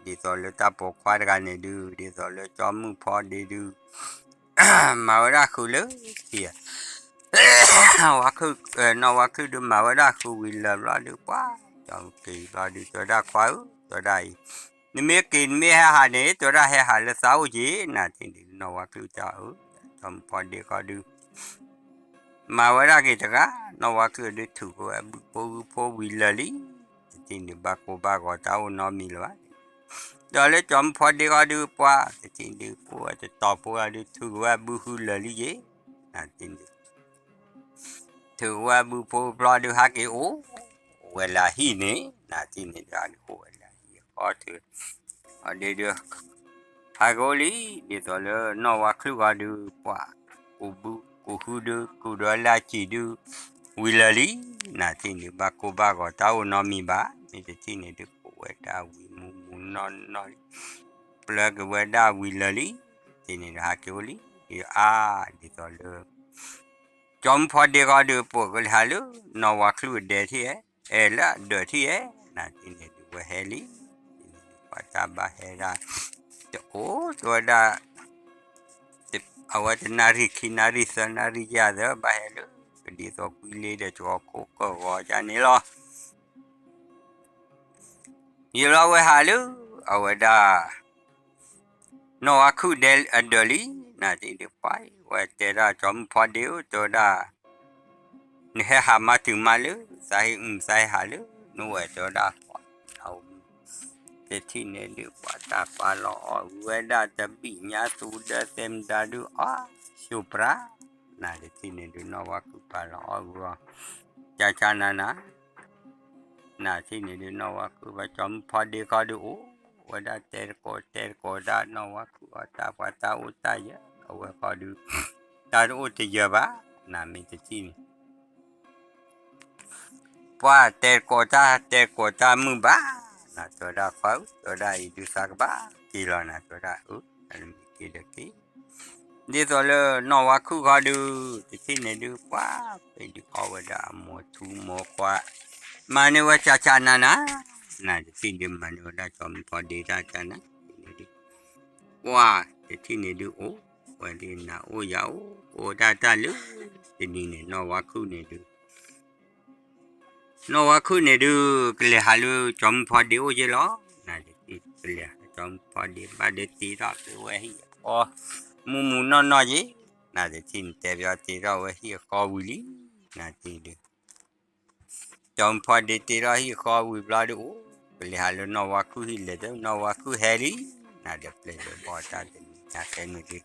သိးလၢတၢ်ပိာ်ခွါတဂၤန့ၣ်ဒုး ဒ်သိးလၢကၠီမုၣ်ဖီဒ့ဒုး မၤဝဲဒၣ်ဃုာ်လၢခံ ဝါခုၣ် နီၢ်ဝါခုၣ်ဒုး မၤဝဲဒၣ်ဃုာ်ဝံၤလၢာ်ဘျီဒုး ပှၤ ကၠီက့ၤဘျီဒုး တဲဝဲဒၣ်ခွါဧၢ တဲဝဲဒၣ်အံၤ နမ့ၢ်က့ၤနမ့ၢ်ဟဲဟးန့ၣ် တဲဝဲဒၣ်ဟဲဟးလၢသးအိၣ်က့ၤ နၤတထံၣ်န့ၣ်ဒုး နီၢ်ဝါခုၣ်တၢ်ဧၢ ကၠီမုၣ်ဖီဒ့ဃီဒုး မၤဝဲဒၣ်က့ၤတဂၤ နီၢ်ဝါခုၣ်ဒုး ထုးက့ၤဝဲအဘုဖိဂုဖိဝံၤလၢာ်လံ တထံၣ်န့ၣ်ဒုး ဘၣ်ကိၢ်ဘၣ်ဂီၤတၢ်အိၣ်နီတမံၤလၢၤဘၣ် ဒီးလၢကၠီမုၣ်ဖီဒ့ဃီဒုး ပှၤ တထံၣ်န့ၣ်ဒုး ပှၤဝဲတတီၤဖိဒုး ထုးက့ၤဝဲအဘုဟုလၢာ်လံက့ၤ နၤတထံၣ်န့ၣ် ထုးက့ၤဝဲအဘုဖိဘျီဒုး ဟးက့ၤအိၣ်ဝဲလၢအဟံၣ်န့ၣ် နၤတထံၣ်န့ၣ်ဒုး ဟးက့ၤအိၣ်ဝဲလၢအဟံၣ်အဃီထုး အဒ့ဒုး ဟးက့ၤအိၣ်လံ ဒ်သိးလၢနီၢ်ဝါခုၣ်ဂီၤဒုး ပှၤ ကူးဘုကူးဟုဒုး ကူးဒီးလၢအစံာ်ဒုး ဝံၤလၢာ်လံ နၤတထံၣ်န့ၣ်ဒုး ဘၣ်ကိၢ်ဘၣ်ဂီၤတၢ်အိၣ်နီတမံၤဘၣ် မ့ၢ်တထံၣ်န့ၣ်ဒုး ကူးဝဲဒၣ်ဝံၤမူးမူးနီၢ်နီၢ်လံ ပျၢက့ၤဝဲဒၣ်ဝံၤလၢာ်လံ တထံၣ်န့ၣ်ဒုး ဟးက့ၤအိၣ်လံ ဒုးအါ ဒ်သိးလၢ ကၠီမုၣ်ဖီဒ့ဃီဒုး ပှၤကလဲၤဟးလၢ နီၢ်ဝါခုၣ်အဒဲထံၣ်ဧဲ အဲၣ်လၢအဒၢးထံၣ်ဧဲ နၤတထံၣ်န့ၣ်ဒုး ဝဲဟဲလံ ပှၤတၢ်ဘၣ်ဟဲဒၣ် တအိၣ်တဲဝဲဒၣ် အဝဲတနၣ်ရံၣ်ခံနၣ်ရံၣ်သၢနၣ်ရံၣ်ယၤသၢ ဘၣ်ဟဲလၢ ကဒ်သိးကွံလ့ဒီး ကီခိၣ်ကၢၢ်ဂီၤဒ်န့ၣ်လီၤ ယလီၤဝဲဟးလၢ အဝဲဒၣ် နီၢ်ဝါခုၣ်ဒဲအဒၢးလံ နၤတထံၣ်ဒုး ပှၤဝဲတဲဒၣ် ကၠီမုၣ်ဖီဒ့ဧၢ တဲဝဲဒၣ် နဟဲဟးမၤတုၤမးလၢ သးဟ့ၣ်အုၣ်သးဟ့ၣ်ဟးလၢ နအိၣ်ဝဲတဲဝဲဒၣ် တထံၣ်န့ၣ်ဒုး ပှၤတၢ်ပာ်လီၤအီၣ်ဂုၤဝဲဒၣ်တဘံၣ်ညါသူဒီးသဲမတၤဒုး အီၣ် ဆူၣ်ပြၢ နၤတထံၣ်န့ၣ်ဒုး နီၢ်ဝါခုၣ်ပာ်လီၤအီၣ်ဂုၤအီၤ ကၠၢ်ကၠၢ်နၤနၤ နၤတထံၣ်န့ၣ်ဒုး နီၢ်ဝါခုၣ်ဘၣ်ကၠီမုၣ်ဖီဒ့ဃီဒုး အိၣ်ဝဲဒၣ်တဲတကိးတဲတကိးဒၣ် နီၢ်ဝါခုၣ်အီၣ်တၢ် ပှၤတၢ်အိၣ်တၢ်ယၢၤ အဝဲဃီဒုး တၢ်တအိၣ်တယၢၤဘၣ် နၤမ့ၢ်တထံၣ်န့ၣ် ပှၤတဲတကိးတၢ် တဲတကိးတၢ်မုာ်ဘၣ် နၤတဲဝဲဒၣ်ခွါဧၢ တဲဝဲဒၣ်အံၤဒုး သးကဘၣ်က့ၤလီၤ နၤတဲဝဲဒၣ်အၢ နမ့ၢ်က့ၤဒီးက့ၤ ဒ်သိးလၢနီၢ်ဝါခုၣ်ဃီဒုး တထံၣ်န့ၣ်ဒုး ပှၤဖဲဒုးအီၣ်ဝဲဒၣ်အမိၢ်ထူမိၢ်ခွါ မၤန့ၢ်ဝဲကၠၢ်ကၠၢ်နၤနၤ နၤတထံၣ်ဒုး မၤန့ၢ်ဝဲဒၣ်ကၠီမုၣ်ဖီဒ့တၢ်ကၠၢ်နၤ တထံၣ်န့ၣ်ဒုး ပှၤတထံၣ်န့ၣ်ဒုး အိၣ်ဝဲဒၣ်နၤအိၣ်ယၤအိၣ် ကအိၣ်ဒၣ်တၢ်လၢ တနံၤန့ၣ် နီၢ်ဝါခုၣ်န့ၣ်ဒုး နီၢ်ဝါခုၣ်န့ၣ်ဒုး ကလဲၤဟးလၢကၠီမုၣ်ဖီဒ့အိၣ်က့ၤလီၤ နၤတထံၣ် ကလဲၤဟးကၠီမုၣ်ဖီဒ့ဘၣ်ဒီးတ့ထီၣ်က့ၤဝဲဟံၣ်အဃီ မူးမူးနီၢ်နီၢ်က့ၤ နၤတထံၣ်န့ၣ် တဲပၠီတ့ထီၣ်ဝဲဟံၣ်အဃီဝံၤလံ နၤတထံၣ်ဒုး ကၠီမုၣ်ဖီဒ့တ့ထီၣ်ဟံၣ်အဃီဝံၤဘျီဒုး အိၣ် ကလဲၤဟးလၢနီၢ်ဝါခုၣ်ဟံၣ်လဲၤဒီး နီၢ်ဝါခုၣ်ဟဲလံ နၤဒီးပျဲၢ်ဒီးဘီၣ်တၢ်တနံၤညါခဲန့ၣ်ဒုး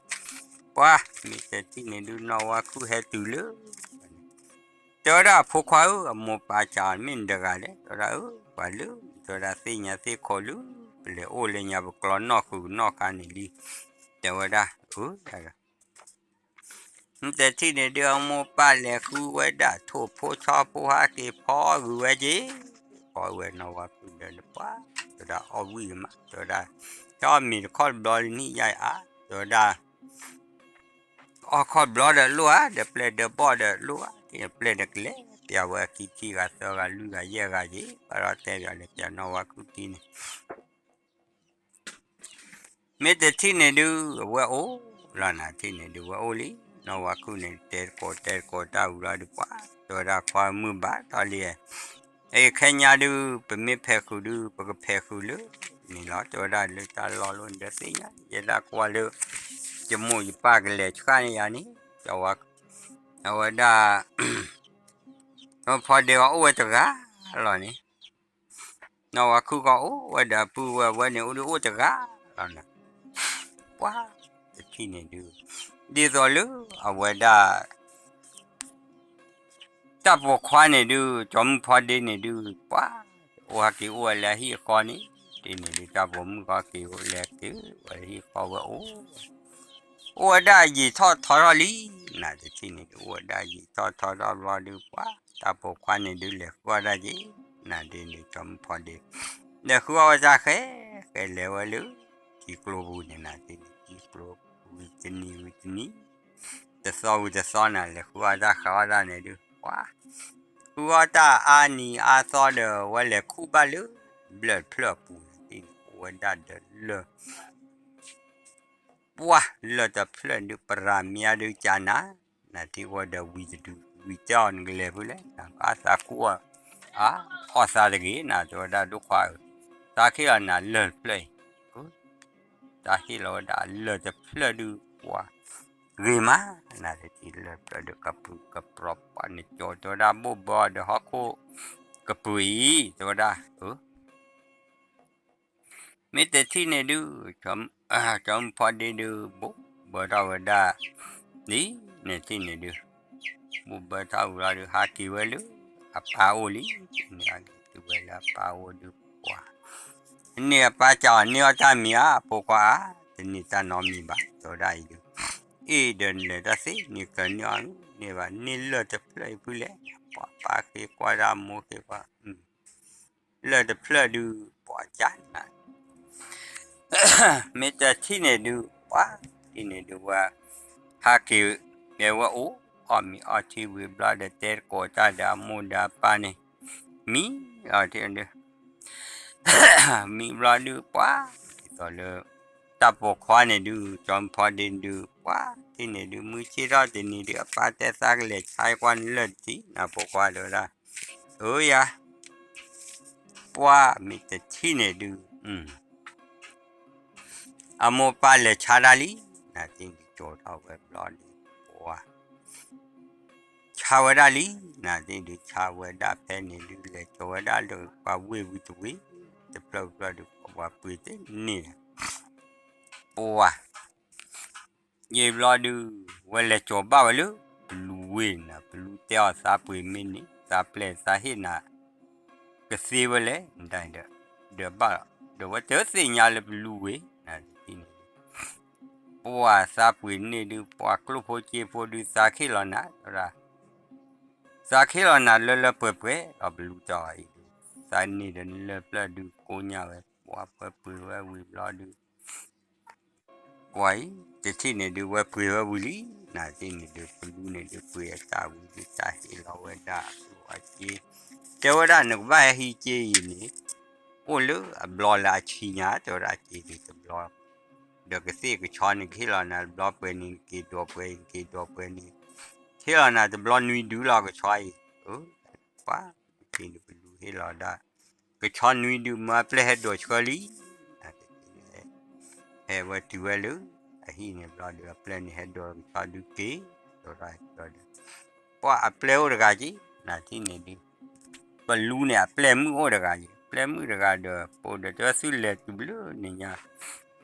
ပှၤမ့ၢ်တထံၣ်န့ၣ်ဒုး နီၢ်ဝါခုၣ်ဟဲတုၤလၢ တဲဝဲဒၣ်အဖိခွါဧၢ အမိၢ်ပၢ်စံးမ့ၢ်နတဂၤလဲၣ် တဲဝဲဒၣ်အၢ ပှၤလၢ တဲဝဲဒၣ်သ့ၣ်ညါသ့ၣ်ခိးလၢ ပလဲၤအိၣ်လၢညါပကျီနီၢ်ဃုာ်နီၢ်ခါန့ၣ်လံ တဲဝဲဒၣ်အၢ တထံၣ်န့ၣ်ဒုး အမိၢ်ပၢ်လဲၤဃုဝဲဒၣ်ထိၣ်ဖိဆီဖိဟးက့ၤဖီဂုၤဝဲက့ၤ ဖီဝဲနီၢ်ဝါခုၣ်ဒီးပှၤ တဲဝဲဒၣ်အီၣ်ဝံၣ်မး တဲဝဲဒၣ် တၢ်အီၣ်မ့ၤတခီတဘျီလံန့ၣ်ယါအါ တဲဝဲဒၣ် အီၣ်ခီတဘျီဒီးလိၣ်ဧါ ဒီးပျဲၢ်ဒီးဘီၣ်ဒီးလိၣ်ဧါ ပျဲၢ်ဒီးကလဲၤ ပှၤတဲပၠးဝဲအခံခံဂၤသၢဂၤလွံၢ်ဂၤယဲၢ်ဂၤက့ၤ ဘၣ်ဒီးတဲပၠးလဲၤပၠးနီၢ်ဝါခုၣ်ခံန့ၣ် မ့ၢ်တထံၣ်န့ၣ်ဒုး အဝဲအိၣ်လီၤနၤထံၣ်န့ၣ်ဒုး ဝဲအိၣ်လံ နီၢ်ဝါခုၣ်န့ၣ် တဲတကိးတဲတကိးတၢ်ဝံၤလီၤဒုး ပှၤတဲဝဲဒၣ်ခွါမုၢ်ဘၣ်ထီၣ်လံ အခဲညါဒုး ပမ့ၢ်ဖဲးဃုာ်ဒုး ပကဖဲးဃုာ်လၢန့ၣ်လီၤ တဲဝဲဒၣ်လၢတၢ်လီၢ်လၢဒီးသ့ၣ်ညါ ယဲဒၣ်ကွၢ်လၢ ယမိၢ်ယပၢ်ကလဲၤဆှၣ်န့ၢ်ယၤန့ၣ် အဝဲဒၣ် ဖီဒ့ကီးအိၣ်ဝဲတဂၤလီၤန့ၣ် နီၢ်ဝါခုၣ်ကီးအိၣ်ဝဲဒီးအပုၢ်ဝဲၢ်ဝဲန့ၣ် အိၣ်ဒုးအိၣ်တဂၤလီၤနၤ ပှၤတထံၣ်န့ၣ်ဒုး ဒ်သိးလၢအဝဲဒၣ် တၢ်ပိာ်ခွါန့ၣ်ဒုး ကၠီမုၢ်ဖီဒ့န့ၣ်ဒုး ပှၤ အိၣ်ဟးက့ၤအိၣ်ဝဲလၢဟံၣ်အဃီန့ၣ် ဒ်န့ၣ်ဒုး တၢ်ပိာ်မုၣ်ကီးက့ၤအိၣ်လဲၤက့ၤဝဲဟံၣ်ဃီဝဲအိၣ် အိၣ်ဝဲဒၣ်ယံာ်ထီၣ်ထီထီၣ်လံ နၤတထံၣ်န့ၣ်ဒုး အိၣ်ဝဲဒၣ်ယံာ်ထီၣ်ထီထီၣ်ဘျီဒုး ပှၤ တၢ်ပိာ်ခွါန့ၣ်ဒုး လဲၤဃုအီၣ်တၢ်က့ၤ နၤဒ်န့ၣ် ကၠီမုၢ်ဖီဒ့ လဲၤဃုအီၣ်ဝဲတၢ်ဃဲ ဃဲလဲၤဝဲလၢ ထံကျိပူၤန့ၣ် နၤဒ်န့ၣ် ထံကျိ ဝံၤတနံၤဝံၤတနံၤ တသီဝံၤတသီနၤ လဲၤဃုအီၣ်တၢ်ဃုအီၣ်တၢ်န့ၣ်ဒုး ပှၤ ဃုအီၣ်တၢ်အါနံၤအါသီဒီး ဝဲလဲၤခူၣ်ဘၣ်လၢ ဘျၢၣ်တဖျၢၣ်အပူၤန့ၣ် အိၣ်ဝဲဒၣ်ဒီးလၢၢ် ပှၤလၢၢ်တဖျၢၣ်ဒုး ပရၤမံၤအါဒုးကနၤ နၤထံၣ်ဝဲဒီးဝံၤတဒု ဝံၤတဲအီၤနကလဲၤဖဲလဲၣ် နကအသးခူၣ်အီၣ် အီၣ်သးတဂ့ၤ နၤတဲဝဲဒၣ်ဒိၣ်ခွါဧၢ သးဟ့ၣ်လီၤနၤလၢၢ်တဖျၢၣ်အံၤ တၢ်ဟ့ၣ်လီၤဝဲဒၣ်လၢၢ်တဖျၢၣ်ဒုး ပှၤ ဂ့ၤမး နၤတထံၣ်လၢၢ်တဖျၢၣ်ဒုး ကပြုၢ်ကပြီၤပှၤန့ၣ် ကၠီတဲဝဲဒၣ်ဘိၣ်ဘၢအီၤဒီးဟီၣ်ခိၣ်ကပုာ်အံၤ တဲဝဲဒၣ် မ့ၢ်တထံၣ်န့ၣ်ဒုး ကၠီမုၢ်ဖီဒ့ဒုး ဘိၣ်ဘၢထီၣ်ဝဲဒၣ် ဒ်န့ၣ်ထံၣ်န့ၣ်ဒုး ဘိၣ်ဘၢထီၣ်ဝံၤလီၤဒုး ဟးက့ၤဝဲလၢ အပၢ်အိၣ်လံ န့ၣ်ဟးက့ၤတုၤဝဲလၢအပၢ်အိၣ်ဒုး ပှၤ န့ၢ်အပၢ်ကးအီၤ န့ၢ်အီၣ်တၢ်မံၤဧါ အဖိခွါဧါ တန့ၢ်တၢ်နီတမံၤဘၣ် တဲဝဲဒၣ်အံၤဒုး အ့ၣ်ဒီးနလဲၤတၢ်သ့ န့ၢ်ကၢန့ၢ်အီၣ် န့ၢ်ဘၣ် န့ၢ်လၢၢ်တဖျၢၣ်အံၤဖုလဲၣ် ပှၤပၢ်ဃ့ကွၢ်ဒၣ်မိၢ်ဃ့ကွၢ် လၢၢ်တဖျၢၣ်ဒုး ပှၤကနၤ မ့ၢ်တထံၣ်န့ၣ်ဒုး ပှၤထံၣ်န့ၣ်ဒုးဝဲ ဟးက့ၤ မ့ၢ်ဝဲအိၣ် အီၣ်မ့ၤအီထံဝံၤဘျီဒီး တဲတကိးတၢ်ဒီးအမိၢ်ဒီးအပၢ်န့ၣ် မံအီထံဒုး မံဘျီဒုး ပှၤ ဒ်သိးလၢ တၢ်ပိာ်ခွါန့ၣ်ဒုး ကၠီမုၢ်ဖီဒ့ဒုး ပှၤထံၣ်န့ၣ်ဒုး မုၢ်ဆ့ၣ်ထီၣ်တနံၤဒုး အပၢ်တဲသးကလဲၤဆါကွၢ်နလၢၢ်တထံၣ် နၤပိာ်ခွါတဲဝဲဒၣ် အၢယၤ ပှၤမ့ၢ်တထံၣ်န့ၣ်ဒုး အမိၢ်ပၢ်လဲၤဆါတၢ်လံ နၤသ့ၣ်ဒုးကၠီထီၣ်ဝဲဘျီဒုး ပှၤ ဆါဝဲဒၣ်လံ နၤသ့ၣ်ဒုးဆါဝဲဒၣ်ဖဲန့ၣ်ဒုး လဲၤကၠီဝဲဒၣ်လၢပှၤဝ့ၢ်ဝံၤတဝ့ၢ် တဖျၢၣ်တဖျၢၣ်ဒုး ပှၤပှ့ၤသ့န့ၣ် ပှၤ ယံာ်ဘျီဒုး ဝဲလဲၤကၠီၤဘၣ်ဝဲလၢ ပလူဝ့ၢ်နၤ ပလူတဲအီၤသးပှ့ၤမ့ၢ်န့ၣ် သးပျဲၢ်သးဟ့ၣ်နၤ ကသ့ဝဲလဲၣ် နဒၣ်ဒီး ဒီးဘၣ်လီၤ ဒီးဝဲတသ့ၣ်ညါလၢပလူဝ့ၢ်နၤ ပှၤသးပှ့ၤန့ၢ်ဒုး ပှၤကျိၣ်ဖိစ့ဖိဒုး သးခ့ၣ်လီၤနၤ တဲဝဲဒၣ် သးခ့ၣ်လီၤနၤလၢလၢပှဲၤပှဲၤ ဒီးပလူတၢ်အံၤဒုး သးန့ၢ်ဒီးနလၢၢ်ဖျၢၣ်ဒုး ကိညၢ်ဝဲ ပှၤပှဲၤပှ့ၤဝဲဝံၤဘျီဒုး ပှၤအံၤတထံၣ်န့ၣ်ဒုး ဝဲပှ့ၤဝဲဝံၤလံ နၤသ့ၣ်န့ၣ်ဒုး ပလူန့ၣ်ဒုး ပှ့ၤအတၢ်ဝံၤဒုး တၢ်ဟ့ၣ်လီၤဝဲဒၣ်အကျိၣ်အစ့ တဲဝဲဒၣ်နကဘၣ်ဟဲဟံးစ့အံၤန့ၣ် အိၣ်လၢအဘျီလၢအဆံညါ တဲဝဲဒၣ်စ့ဒုးတဘျီ ဒီးကသ့ၣ်ကဆီန့ၣ် ကဟ့ၣ်လီၤနၤတဘျီပှဲၤန့ၣ် နက့ၤဒိးပှဲၤ နက့ၤဒိးပှဲၤန့ၣ် ဟ့ၣ်လီၤနၤတဘျီနွံဒုလီၤကဆီအံၤ ပှၤ တထံၣ်န့ၣ်ပလူဟ့ၣ်လီၤဒၣ် ကဆီနွံဒုး မ့ၢ်အပျဲၢ်ဟဲဒိးဆှၢလံ နၤတထံၣ်န့ၣ် ဟဲဝဲတုၤဝဲလၢ အဟံၣ်န့ၣ်ဘျီဒုး အပျဲၢ်န့ၣ်ဟဲဒိးကဆီဒုးက့ၤ ဒိးထီၣ်ဟဲဒိးဒီး ပှၤအပျဲၢ်အိၣ်တဂၤက့ၤ နၤတထံၣ်န့ၣ်ဒုး ပလူန့ၣ်အပျဲၢ်မုၣ်အိၣ်တဂၤက့ၤ ပျဲၢ်မုၣ်တဂၤဒီး ပအိၣ်ဒီးတဲဝဲသုလဲၤတုၤဘျုးန့ၣ်ညါ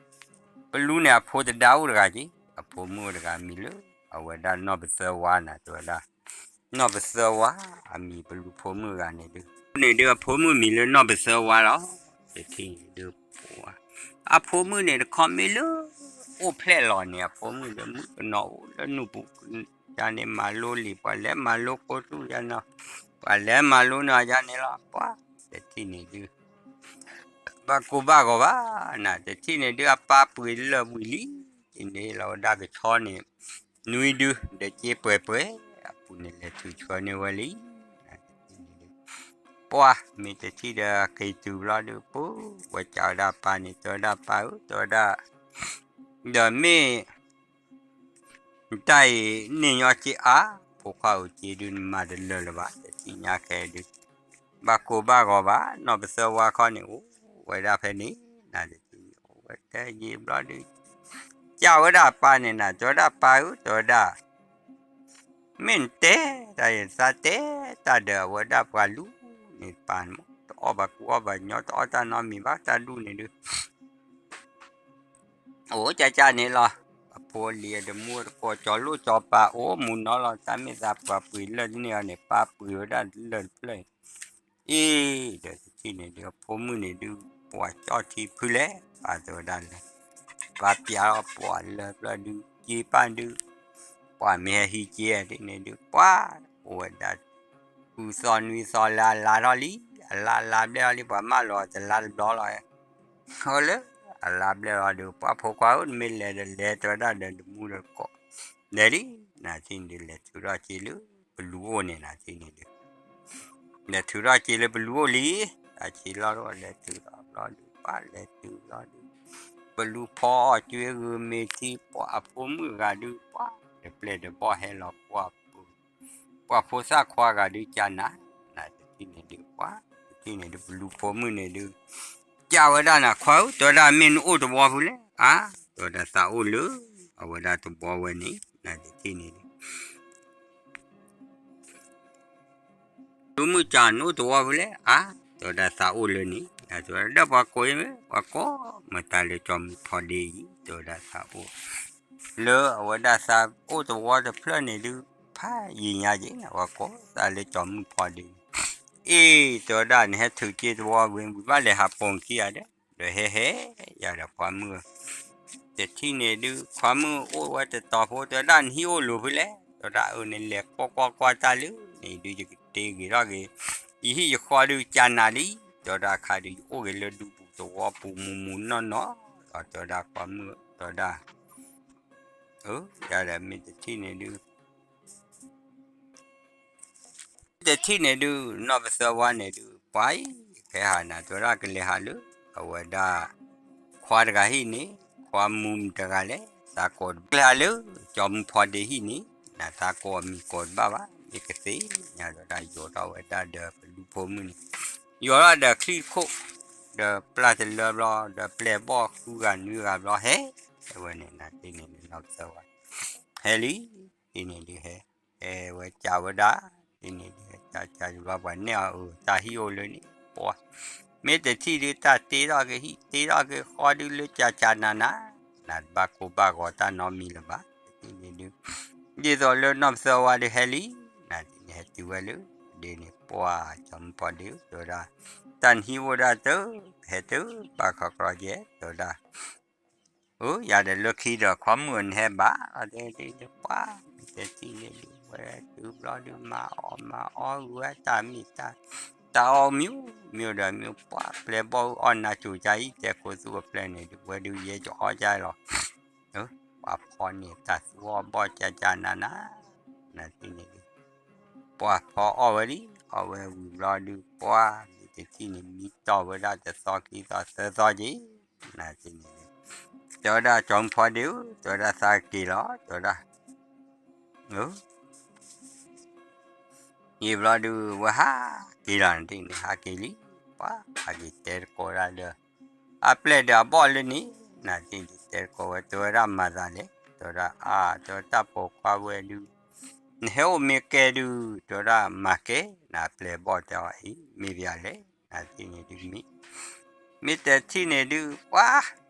ပလူန့ၣ်အဖိတဒါအိၣ်တဂၤက့ၤ အဖိမုၣ်အိၣ်တဂၤမံၤလၢ အဝဲဒၣ်နီၢ်ပသၢဝါနၤ တဲဝဲဒၣ် နီၢ်ပသၢဝါ အမံၤပလူဖိမုၣ်တဂၤန့ၣ်ဒုး န့ၣ်ဒုးအဖိမုၣ်မံၤလၢနီၢ်ပသၢဝါလီၤ တထံၣ်န့ၣ်ဒုး ပှၤ အဖိမုၣ်န့ၣ်တခီမ့ၢ်လၢ အိၣ်ဖျဲၣ်လီၤန့ၣ် အဖိမုၣ်ဒီးမုၣ်ကနီၤအိၣ်လၢနူၢ်ပူၤ ယၤန့ၣ်မၤလိလံာ် ပှၤလဲၤမၤလိကိးတူၢ်ယၤနီၤ ပှၤလဲၤမၤလိနီၤယၤန့ၣ်လီၤ ပှၤ တထံၣ်န့ၣ်ဒုး ဘၣ်ကိၢ်ဘၣ်ဂီၤဘၣ် နၤတထံၣ်န့ၣ်ဒုး အပၢ်ပှ့ၤလၢာ်ဝံၤလံ က့ၤန့ၢ်လီၤဝဲဒၣ်ကဆီန့ၣ် နွံဒု ဒီးစ့ပှဲၤပှဲၤ အပူၤန့ၣ်လဲၤထုးဆှၢန့ၢ်ဝဲလံ နၤ ပှၢ်မ့ၢ်တထံၣ်ဒီးက့ၤတုၤဘျီဒုး ပူၤဝဲကးဝဲဒၣ်ပၢ်န့ၣ် တဲဝဲဒၣ်ပၢ်ဧၢ တဲဝဲဒၣ် ဒီးမ့ၢ် တၢ်အံၤန့ၣ်ညီက့အါ ဖိခွါဧၢ က့ဒုးနမၤတလၢာ်လၢၤဘၣ် တထံၣ်ညါခဲဒုး ဘၣ်ကိၢ်ဘၣ်ဂီၤဘၣ် နီၢ်ပသၢဝါခီန့ၣ် အိၣ်ဝဲဒၣ်ဖဲန့ၣ် နၤတထံၣ်န့ၣ် အိၣ်ဝဲတဲယံာ်ဘျီဒုး ကးဝဲဒၣ်ပၢ်န့ၣ်နၤ တဲဝဲဒၣ်ပၢ်ဧၢ တဲဝဲဒၣ် မ့ၢ်နတဲတၢ်အံၤ သးတဲတၢ်ဒီးအဝဲဒၣ်ပှၤလူၤန့ၣ်ပၢ်န့ၣ်မး တအီၣ်ဘၣ်ကူအီၣ်ဘၣ်ညီ တအီၣ်တၢ်နီတမံၤဘၣ် တၢ်ဒူၣ်န့ၣ်ဒုး အိၣ်ကၢ်ကၢ်န့ၣ်လီၤ. အဖိအလံၤအတမူတကိး ကၠီၤလိၣ်ကၠီၤပၤ အိၣ်မူနီၤလီၤ. တၢ်မ့ၢ်သးပှၤပှ့ၤလၢၢ်တန့ၢ်အီၤန့ၣ် ပၢ်ပှ့ၤဝဲဒၣ်လၢၢ်တဖျၢၣ်အံၤ. အ့ ဒီးတထံၣ်န့ၣ်ဒုး အဖိမုၣ်န့ၣ်ဒုး ပှၤကၠီၣ်ထံဖုလဲၣ် ပၢ်တဲဝဲဒၣ်လၢ ပၢ်ပျးထီၣ်ပှၤလၢၢ်ဖျၢၣ်ဒုး က့ပၢ်ဒုး ပှၤမ့ၢ်ဟဲဟံးက့ဒ်န့ၣ်ဒုး ပှၤအိၣ်ဝဲဒၣ် ဃုသီနွံသီလၢအလါထီၣ်လံ, အလါလါဘျဲၣ်ထီၣ်လံ ပှၤမၢလီၤတလါတဘျီလီၤ. အိၣ်လၢ အလါဘျဲၣ်လီၤဒုး ပှၤဖိခွါဧၢ နမ့ၢ်လဲၤဒီးလဲၤတဲဝဲဒၣ်ဒီးတမူဒီးတကိး လဲၤလံ, နၤထံၣ်န့ၣ်ဒုး လဲၤထုးထီၣ်က့လၢပလူၤအိၣ်န့ၣ် နၤထံၣ်န့ၣ်ဒုး လဲၤထုးထီၣ်က့လၢပလူၤအိၣ်လံ, အဆံးလီၤဒိၣ်လဲၤထုးထီၣ်ဘျီဒုး ပှၤလဲၤထုးဘျီဒုး ပလူၤဖီအီၣ်ကၠွ့ဂုာ်မ့ၢ်ထံ ပှၤအဖိမုၣ်ဂၤဒုး ပှၤတပျဲၢ်တဘီၣ်ဟဲလီၤ ပှၤ ပှၤဖိသၣ်ခွါဂၤဒုးကနၤ, နၤတထံၣ်န့ၣ်ဒုး ပှၤတထံၣ်န့ၣ်ဒုး ပလူၤဖိမုၣ်န့ၣ်ဒုး ကးဝဲဒၣ်နၤ ခွါဧၢ တဲဝဲဒၣ်မ့ၢ်နအိၣ်တဝီဖုလဲၣ်, အါ တဲဝဲဒၣ်သးအိၣ်လၢ အဝဲဒၣ်တဝီဝဲန့ၣ် နၤတထံၣ်န့ၣ်ဒုး ဒိၣ်မုၣ်ကၠီ နအိၣ်တဝီဖုလဲၣ်, အါ တဲဝဲဒၣ်သးအိၣ်လၢန့ၣ် တဲဝဲဒၣ်ဒီးပှၤကိးအံၤမ့ၢ် ပှၤကိးမတၤလၢကၠီမုၢ်ဖီဒ့အံၤ တဲဝဲဒၣ်သးအိၣ် လၢအဝဲဒၣ်သးအိၣ်တဝီတဖျၢၣ်န့ၣ်ဒုး ဖးယံာ်ညါက့ၤ ပှၤကိးသးလၢကၠီမုၢ်ဖီဒ့န့ၣ်, အ့ တဲဝဲဒၣ်နဟဲထုးက့တဝီဝံၤ ဝံၤဘၣ်လဲၤဟးပိာ်ခံဂၤဒီး ဒီးဟဲဟဲ ယၤဒီးခွါမုၣ် တထံၣ်န့ၣ်ဒုး ခွါမုၣ်အိၣ်ဝဲတတီၤဖိ တဲဝဲဒၣ်နဟံၣ်အိၣ်လိၤဖုလဲၣ်, တဲဝဲဒၣ်အၢ နလဲၤကွၢ်ကွၢ်ကွၢ်တၢ်လၢန့ၣ်ဒုး ယကတ့ဂ့ၤထီၣ်က့ၤ ယဟံၣ်ယဃီဒုးကနၤလံ, တဲဝဲဒၣ်အခါဒုး ယအိၣ်က့ၤလၢဒူပူၤတဝီပူၤမူမူနီၢ်နီၢ်, ဒီးတဲဝဲဒၣ်ခွါမုၣ် တဲဝဲဒၣ် အၢ ယၤဒီးမ့ၢ်တထံၣ်န့ၣ်ဒုး တထံၣ်န့ၣ်ဒုး နီၢ်ပသၢဝါန့ၣ်ဒုး ပှၤအံၤ ကဟဲဟးနၤ တဲဝဲဒၣ်ကလဲၤဟးလၢ အဝဲဒၣ် ခွါတဂၤဟံၣ်န့ၣ် ခွါမူမတဂၤလဲၣ် သးကိးကလဲၤဟးလၢ ကၠီမုၢ်ဖီဒ့ဟံၣ်န့ၣ် နသးကိးအမံၤကိးတဘၣ်ဘၣ် မ့ၢ်ကသ့ၣ်ညါ တဲဝဲဒၣ်ယိးထီၣ်ဝဲဒၣ်ဒီးပလူၤဖိမုၣ်န့ၣ် ယိးထီၣ်ဒီးချံတခိၣ် ဒီးပျၢ်တလၢဘျီ ဒီးပျဲၢ်ဘီၣ်ဃုဂၤနွံဂၤဘျီဟဲ တဲဝဲန့ၣ် နၤတထံၣ်န့ၣ်ဒုး နီၢ်ပသၢဝါ ဟဲလံ တထံၣ်န့ၣ်ဒုးဟဲ ဟဲဝဲကးဝဲဒၣ် တထံၣ်န့ၣ်ဒုး ကးကးယဘျီပှၤနဲၣ်အီၤအၢ တၢ်ဟံၣ်အိၣ်လၢန့ၣ် ပှၤ မ့ၢ်တထံၣ်ဒုး တၢ်တ့ထီၣ်က့ၤဟံၣ် တ့ထီၣ်က့ၤဃီဒုးလၢကးကးနၤနၤ နတဘၣ်ကိၢ်ဘၣ်ဂီၤတၢ်နီတမံၤလၢၤဘၣ် တထံၣ်န့ၣ်ဒုး ဒ်သိးလၢနီၢ်ပသၢဝါဒုးဟဲလံ နၤတထံၣ်န့ၣ် ဟဲတုၤဝဲလၢ ဒ်န့ၣ် ပှၤကၠီမုၢ်ဖီဒ့ တဲဝဲဒၣ် တၢ်နဟံၣ်အိၣ်ဒၣ်တၢ် ဟဲတၢ်ဘၣ်ခီကျီကဲ တဲဝဲဒၣ် အၢ ယၤဒီးလၢခံဒီး ခွါမုၣ်နဟဲဘၣ် တဲဒ်န့ၣ် ပှၤ မ့ၢ်တထံၣ်န့ၣ်ဒုး ဝဲတုၤဘျီဒုး မၤအီၣ်မၤအီၣ်ဂုာ်ဝဲတၢ်မ့ၢ်တၢ် တၢ်အီၣ်မ့ၢ် မ့ၢ်ဒီးမ့ၢ် ပှၤပျဲၢ်ဘီၣ်အီၣ်နၤကၠိၤကါအံၤ တဲခိၣ်သူၣ်အပျဲၢ်န့ၣ်ဒုး ဝဲဒုးယဲယအီၣ်ကါလီၤ ပှၤဖီန့ၢ်တၢ်သူၣ်အီၣ်ဘီၣ်ကၠၢကၠၢနၤနၤ နၤတထံၣ်န့ၣ်ဒုး ပှၤဖီအီၣ်ဝဲလံ အီၣ်ဝဲဝံၤဘျီဒုး ပှၤ မ့ၢ်တထံၣ်န့ၣ် မံတီၢ်ဝဲဒၣ်တသီခံသီသၢသီက့ၤ နၤတထံၣ်န့ၣ်ဒုး တဲဝဲဒၣ်ကၠီမုၢ်ဖီဒ့ဧၢ တဲဝဲဒၣ်သးက့ၤလီၤ တဲဝဲဒၣ် အၢ ယံာ်ဘျီဒုး ဝဲဟးက့ၤလီၤ နထံၣ်န့ၣ် ဟးက့ၤလံ ပှၤဟးက့ၤတဲတကိးဒၣ်ဒီး အပျဲၢ်ဒီးအဘီၣ်လၢန့ၣ် နထံၣ်န့ၣ် တဲတကိးဝဲ တဲဝဲဒၣ်မၤသးလဲၣ် တဲဝဲဒၣ်အါ တဲဝဲတၢ်ပိာ်ခွါဝဲဒုး နဟဲအိၣ်မ့ၢ်ကဲဒုး တဲဝဲဒၣ်မၤကဲ နပျဲၢ်ဘီၣ်တဲအီၤအံၤ မ့ၢ်ပယၤလဲၣ် နထံၣ်န့ၣ်ဒုးမ့ၢ် မ့ၢ်တထံၣ်န့ၣ်ဒုး ပှၤ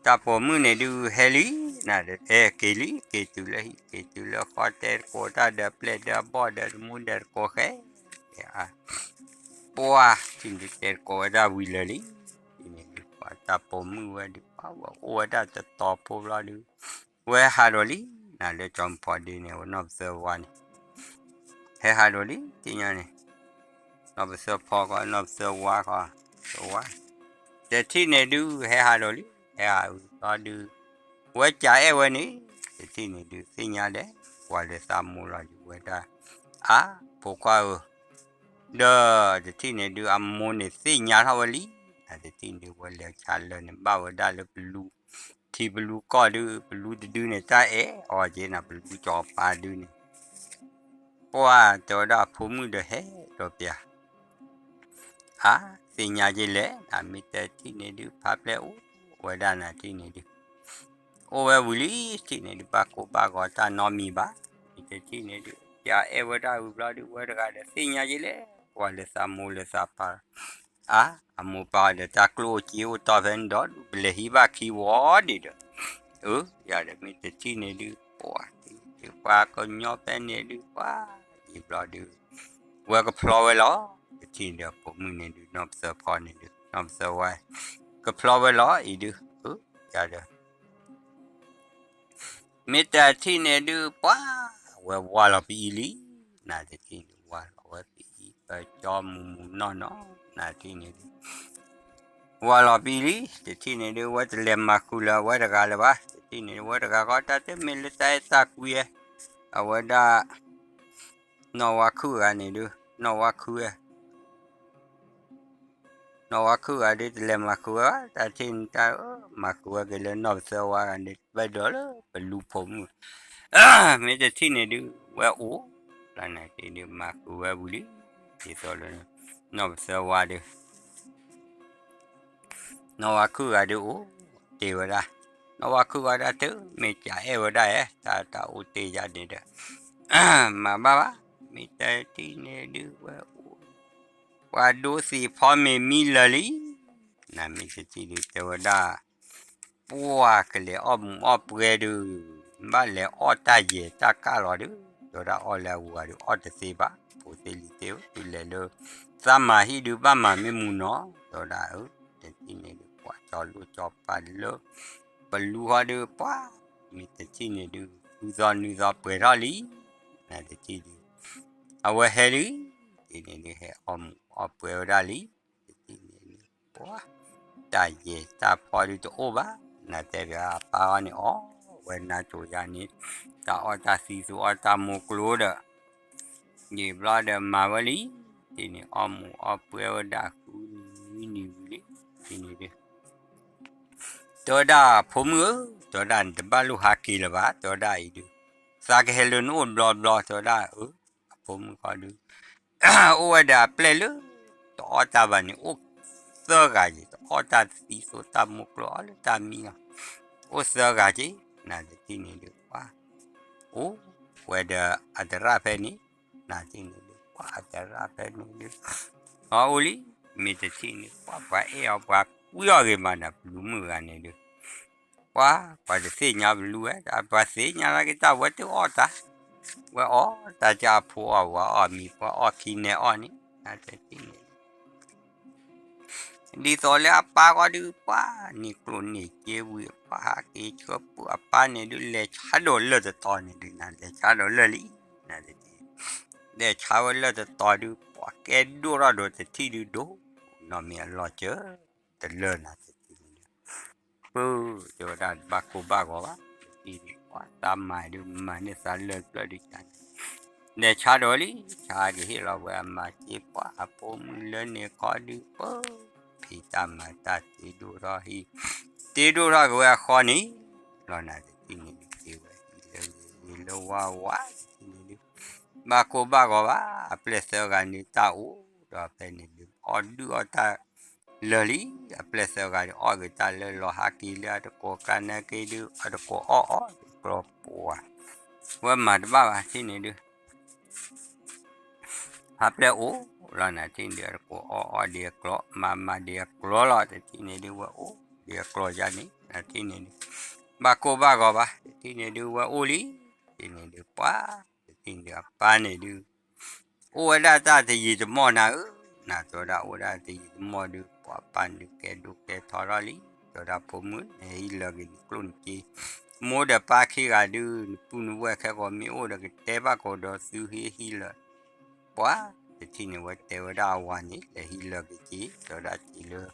တၢ်ပိာ်မုၣ်န့ၣ်ဒုးဟဲလံ နအဲၣ်က့ၤလံ က့ၤတုၤလၢဟံၣ် က့ၤတုၤလၢဃီတဲတကိးတၢ်ဒီးပျဲၢ်ဒီးဘီၣ်ဒီးတမူဒီးတကိးဃဲ ပှၤ ထံၣ်န့ၣ်တဲတကိးဝဲဒၣ်ဝံၤလၢာ်လံ ထံၣ်န့ၣ်ဒုး ပှၤတၢ်ပိာ်မုၣ်ဝဲဒုး ပှၤဝဲအိၣ်ဝဲဒၣ်တတီၤဖိဘျီဒုး ဝဲဟးဒီးလံ နလၢကၠီမုၢ်ဖီဒ့န့ၣ် ဝဲနီၢ်ပသၢဝါန့ၣ် ဟဲဟးဒီးလံ တသ့ၣ်ညါန့ၣ် နီၢ်ပသၢဖီဃီ နီၢ်ပသၢဝါဃီ သဝါ တထံၣ်န့ၣ်ဒုး ဟဲဟးဒီးလံ ဟဲဟးဝံၤဘျီဒုး ဝဲကးအဲၣ်ဝဲန့ၣ် တထံၣ်န့ၣ်ဒုး သ့ၣ်ညါဒဲး ပှၤလၢသးမိၢ်လီၤယဝဲဒၣ် အါ ဖိခွါဧၢ ဒီးတထံၣ်န့ၣ်ဒုး အမိၢ်န့ၣ်သ့ၣ်ညါထီၣ်ဝဲလံ, နတထံၣ်န့ၣ်ဒုး ဝဲလဲၤဆါလၢာ်န့ၣ် ဘၣ်ဝဲဒၣ်လၢပလူ, ထံပလူကီၢ်ဒုး ပလူတဒုန့ၣ် တၢ်အဲၣ်အီၤက့ၤနၤ ပလူစီၤပၤဒုးန့ၣ်, ပှၢ်တဲဝဲဒၣ်အဖိမုၣ်ဒီးဟဲဒီးပျၢ် အါ, သ့ၣ်ညါက့ၤလဲၣ်, နမ့ၢ်တထံၣ်န့ၣ်ဒုး ဖါပျဲၢ်အိၣ်ဝဲဒၣ်နၤထံၣ်န့ၣ်ဒုး, အိၣ်ဝဲဝံၤလံ, ထံၣ်န့ၣ်ဒုး ဘၣ်ကိၢ်ဘၣ်ဂီၤတၢ်နီတမံၤဘၣ်, မ့ၢ်တထံၣ်န့ၣ်ဒုး ပျၢ်အဲၣ်ဝဲဒၣ်ဝံၤဘျီဒုး ဝဲတဂၤဒီးသ့ၣ်ညါက့ၤလဲၣ်, ကွၢ်လၢသးမိၢ်လၢသးပၢ် အါ, အမိၢ်ပၢ်ဒီးတၢ်ကျိၣ်အိၣ်စ့အိၣ်တီၢ်ဖဲန့ၣ်ဒီး ဒုးပလဲၤဟံးဘၣ်ခံဝီဒံးဒီး, အၢ, ယၤဒီးမ့ၢ်တထံၣ်န့ၣ်ဒုး ပှၢ်, ပှၤကညီဖဲန့ၣ်ဒုး ပှၢ်, ယံာ်ဘျီဒုး ဝဲကဖျီဝဲလီၤ, တထံၣ်န့ၣ်ဒီး ဖိမုၣ်န့ၣ်ဒုး နီၢ်ပသၢဖီန့ၣ်ဒုး နီၢ်ပသၢဝါ ကဖျီဝဲလီၤအံၤဒုး, အၢ, ယၤဒီး မ့ၢ်တထံၣ်န့ၣ်ဒုး ပှၢ်, ဝဲဝါလီၤပအံၤလံ, နတထံၣ်န့ၣ် ဝါလီၤဝဲပအံၤ ပကၠီမုၢ်မုၢ်နီၢ်နီၢ် နတထံၣ်န့ၣ်ဒုး ဝါလီၤပအံၤလံ, တထံၣ်န့ၣ်ဒုး ဝဲတလဲၤမၤဃုာ်လၢၤဝဲတဂၤလၢၤဘၣ်, တထံၣ်န့ၣ် ဝဲတဂၤဃီ တၢ်တမ့ၢ်လၢတၢ်အဲၣ်တၢ်ကွံ, အဝဲဒၣ် နီၢ်ဝါခုၣ်ဂၤန့ၣ်ဒုး နီၢ်ဝါခုၣ်ဝဲ နီၢ်ဝါခုၣ်ဂၤဒုး တလဲၤမၤဃုာ်ဝဲဘၣ်, တၢ်ထံၣ်န့ၣ်တၢ် မၤဃုာ်ဝဲက့ၤလၢနီၢ်ပသၢဝါဂၤန့ၣ် ပၢၢ်ဒီးလၢပလူဖိမုၣ်, မ့ၢ်တထံၣ်န့ၣ်ဒုး ဝဲအိၣ်လီၤနၤထံၣ်ဒုး မၤဃုာ်ဝဲဝံၤလံ, ဒ်သိးလၢ နီၢ်ပသၢဝါဒုး နီၢ်ဝါခုၣ်ဂၤဒုးအိၣ်တ့ၢ်ဝဲဒၣ်, နီၢ်ဝါခုၣ်ဂၤဒၣ်တမ့ၢ်ကအဲၣ်ဝဲဒၣ်ဧါ, တၢ်တၢ်အိၣ်တ့ၢ်ယၤန့ၣ်ဒီး မၤဘၣ်ဘၣ်, မ့ၢ်တထံၣ်န့ၣ်ဒုးဝဲအိၣ်, ပှၤဒိသံးဖီမ့ၤမံလၢာ်လံ, နမ့ၢ်တထံၣ်ဒုးတဲဝဲဒၣ် ပှၢ်ကလဲၤအီၣ်မူးအီၣ်ပွဲဒုး, ဘၣ်လဲၤအီၣ်တၢ်ယဲၢ်တၢ်ကၢ်လီၤဒုး, တဲဝဲဒၣ်အီၣ်လၢအဂၤဒုး အီၣ်တသ့ဘၣ်, ဖိသ့ၣ်လံၤသ့ၣ်ဧၢ, တုၤလဲၤလၢ သးမၤဟံၣ်ဒုး ဘၣ်မၤမ့ၢ်မူနီၤ, တဲဝဲဒၣ်အၢ, တထံၣ်န့ၣ်ဒုး ပှၤကၠီလိၣ်ကၠီပၤလၢ ပလူဟီဒုး ပှၢ်, မ့ၢ်တထံၣ်န့ၣ်ဒုး ဃုသီနွံသီပှဲၤထီၣ်လံ, နတထံၣ်ဒုး အဝဲဟဲလံ, တထံၣ်န့ၣ်ဒုး ဟဲအီၣ်မူးအီၣ်ပွဲဝဲဒၣ်လံ, တထံၣ်န့ၣ်ဒုး ပှၢ် တၢ်ယဲၢ်တၢ်ဖီဒုးတအိၣ်ဘၣ်, နတဲဘၣ်အပၢ်အီၤန့ၣ် အီၣ်ဝဲနါစိၤယါန့ၣ်, တၢ်အီၣ်တၢ်သံသူအီၣ်တၢ်မိၢ်ကျိဒီး, ယံာ်ဘျီဒီးမၤဝဲလံ, တထံၣ်န့ၣ် အီၣ်မူးအီၣ်ပွဲဝဲဒၣ်ဃုနံၤနံၤဝံၤလံ, တထံၣ်န့ၣ်ဒုး တဲဝဲဒၣ်ဖိမုၣ်ဧၢ, တဲဝဲဒၣ်နတဘၣ်လိၣ်ဟးက့ၤလၢၤဘၣ်, တဲဝဲဒၣ်အံၤဒုး, သးကဟဲလၢနအိၣ်ဘျီဘျီ, တဲဝဲဒၣ်အၢ, အဖိမုၣ်ဃီဒုး အိၣ်ဝဲဒီးအပျဲၢ်လၢ တအီၣ်တၢ်ဘၣ်န့ၣ် အိၣ်သၢဂၤယံၤ, တအီၣ်တၢ်သံသိတၢ်မိၢ်ကျိအီၣ်လၢတၢ်မံလီၤ, အိၣ်သၢဂၤက့ၤ, နတထံၣ်န့ၣ်ဒုး ပှၢ်, အိၣ်ဝဲဒီးအသရၣ်ဖဲန့ၣ်, နတထံၣ်န့ၣ်ဒုး ပှၢ်အသရၣ်ဖဲန့ၣ်ဒုး အအိၣ်လံ, မ့ၢ်တထံၣ်န့ၣ် ပှၢ်ပှၤအဲၣ်အီၤပှၤကွံအီၤဂ့ၤမးဒီး ပလူမုၣ်ဂၤန့ၣ်ဒုး ပှၤ ပှၤတသ့ၣ်ညါပလူဝဲ, ပှၤသ့ၣ်ညါလၢက့ၤတၢ်ဝဲတအီၣ်တၢ်, ဝဲအီၣ်တၢ်ကၢ်အဖိအီၣ်ဝၤအီၣ်မံၤ ပှၤအီၣ်ခံနဲအီၣ်န့ၣ်, နတထံၣ်န့ၣ် ဒ်သိးလၢအပၢ်ဃီဒုး ပှၤန့ၢ်ကျိၣ်န့ၢ်စ့ဝံၤ ပှၤဟးက့ၤဆှၢပှၢ်အပၢ်န့ၣ်ဒုး လဲၤဆါဒီးလၢၢ်တတီၤန့ၣ်ဒုး နလဲၤဆါဒီးလၢၢ်လံ, နတထံၣ် လဲၤဆါဝဲလၢၢ်တတီၤဒုး ပှၤကဲဒိၣ်ထီၣ်ဒီးတထံၣ်ဒုးဒိၣ်, နီၢ်မ့ၢ်အလီၤစၢၤ တလၢၢ်နၤတထံၣ်န့ၣ်ဒုး ပၢ် တဲဝဲဒၣ်ဘၣ်ကိၢ်ဘၣ်ဂီၤဘၣ်, တထံၣ်န့ၣ်ပှၤသးမၤဒုးမၤန့ၢ်သးလၢၢ်တဖျၢၣ်ဒုးကန့ၣ်, လဲၤဆါဒီးလံ, ဆါက့ၤဟ့ၣ်လီၤဝဲအမၤစ့ပှၢ်အဖိမုၣ်လၢန့ၣ်ခီဒုး ပၢ် ဖံးတၢ်မၤတၢ်တ့ဒိၣ်ထီၣ်ဟံၣ်, တ့ဒိၣ်ထီၣ်က့ၤဝဲအဃီန့ၣ်, လီၤနၤတထံၣ်န့ၣ်ဒုး က့ၤဝဲဟံၣ်လၢဂ့ၤလၢဝါဝါတထံၣ်န့ၣ်ဒုး ဘၣ်ကိၢ်ဘၣ်ဂီၤဘၣ်, အပျဲၢ်သၢဂၤန့ၣ်တၢ်အိၣ်ဒီးဖဲန့ၣ်ဒုး အီၣ်ဒုၣ်အီၣ်တၢ်လၢာ်လံ, အပျဲၢ်သၢဂၤဒုး အီၣ်က့ၤတၢ်လၢာ်လီၤဟးက့ၤလၢအတကိးကါနဲက့ၤဒုး အတကိးအီၣ်အီၣ်ကျီပှၤ, ဝဲမၤတဘၣ်ဘၣ်ထံၣ်န့ၣ်ဒုး ဖါပျဲၢ်အိၣ်လီၤနၤထံၣ်န့ၣ်ဒုး အတကိးအီၣ်အီၣ်ဒံးအကျီ မၤမၤဒံးအကျီလီၤ တထံၣ်န့ၣ်ဒုး ဝဲအိၣ်ဒံးအကျီယါန့ၣ် နထံၣ်န့ၣ်ဒုး ဘၣ်ကိၢ်ဘၣ်ဂီၤဘၣ် တထံၣ်န့ၣ်ဒုး ဝဲအိၣ်လံ တထံၣ်န့ၣ်ဒုး ပှၤ တထံၣ်န့ၣ်ဒုး အပၢ်န့ၣ်ဒုး အိၣ်ဝဲဒၣ်တၢ်တယံာ်တမီၢ်နၤဧၢ, နၤတဲဝဲဒၣ်အိၣ်ဒၣ်တယံာ်တမီၢ်ဒုး ပှၤပၢ်န့ၣ်ဒုးကဲဒိၣ်ကဲထီထီၣ်လံ, တဲဝဲဒၣ်ဖိမုၣ် နဟံးလၢာ်က့ၤနကျိၣ်နစ့, မိၢ်ဒီးပၢ်ခံဂၤဒုး နပုၢ်နဝဲၢ်ခဲကိာ်မ့ၢ်အိၣ်ဒီးကတဲဘၣ်ကိးဒီးသုဟ့ၣ်ဟံးလၢာ် ပှၤ တထံၣ်န့ၣ်ဝဲတဲဝဲဒၣ်အဝၤန့ၣ် လဲၤဟံးလၢာ်က့ၤက့ၤ တဲဝဲဒၣ်က့ၤလၢ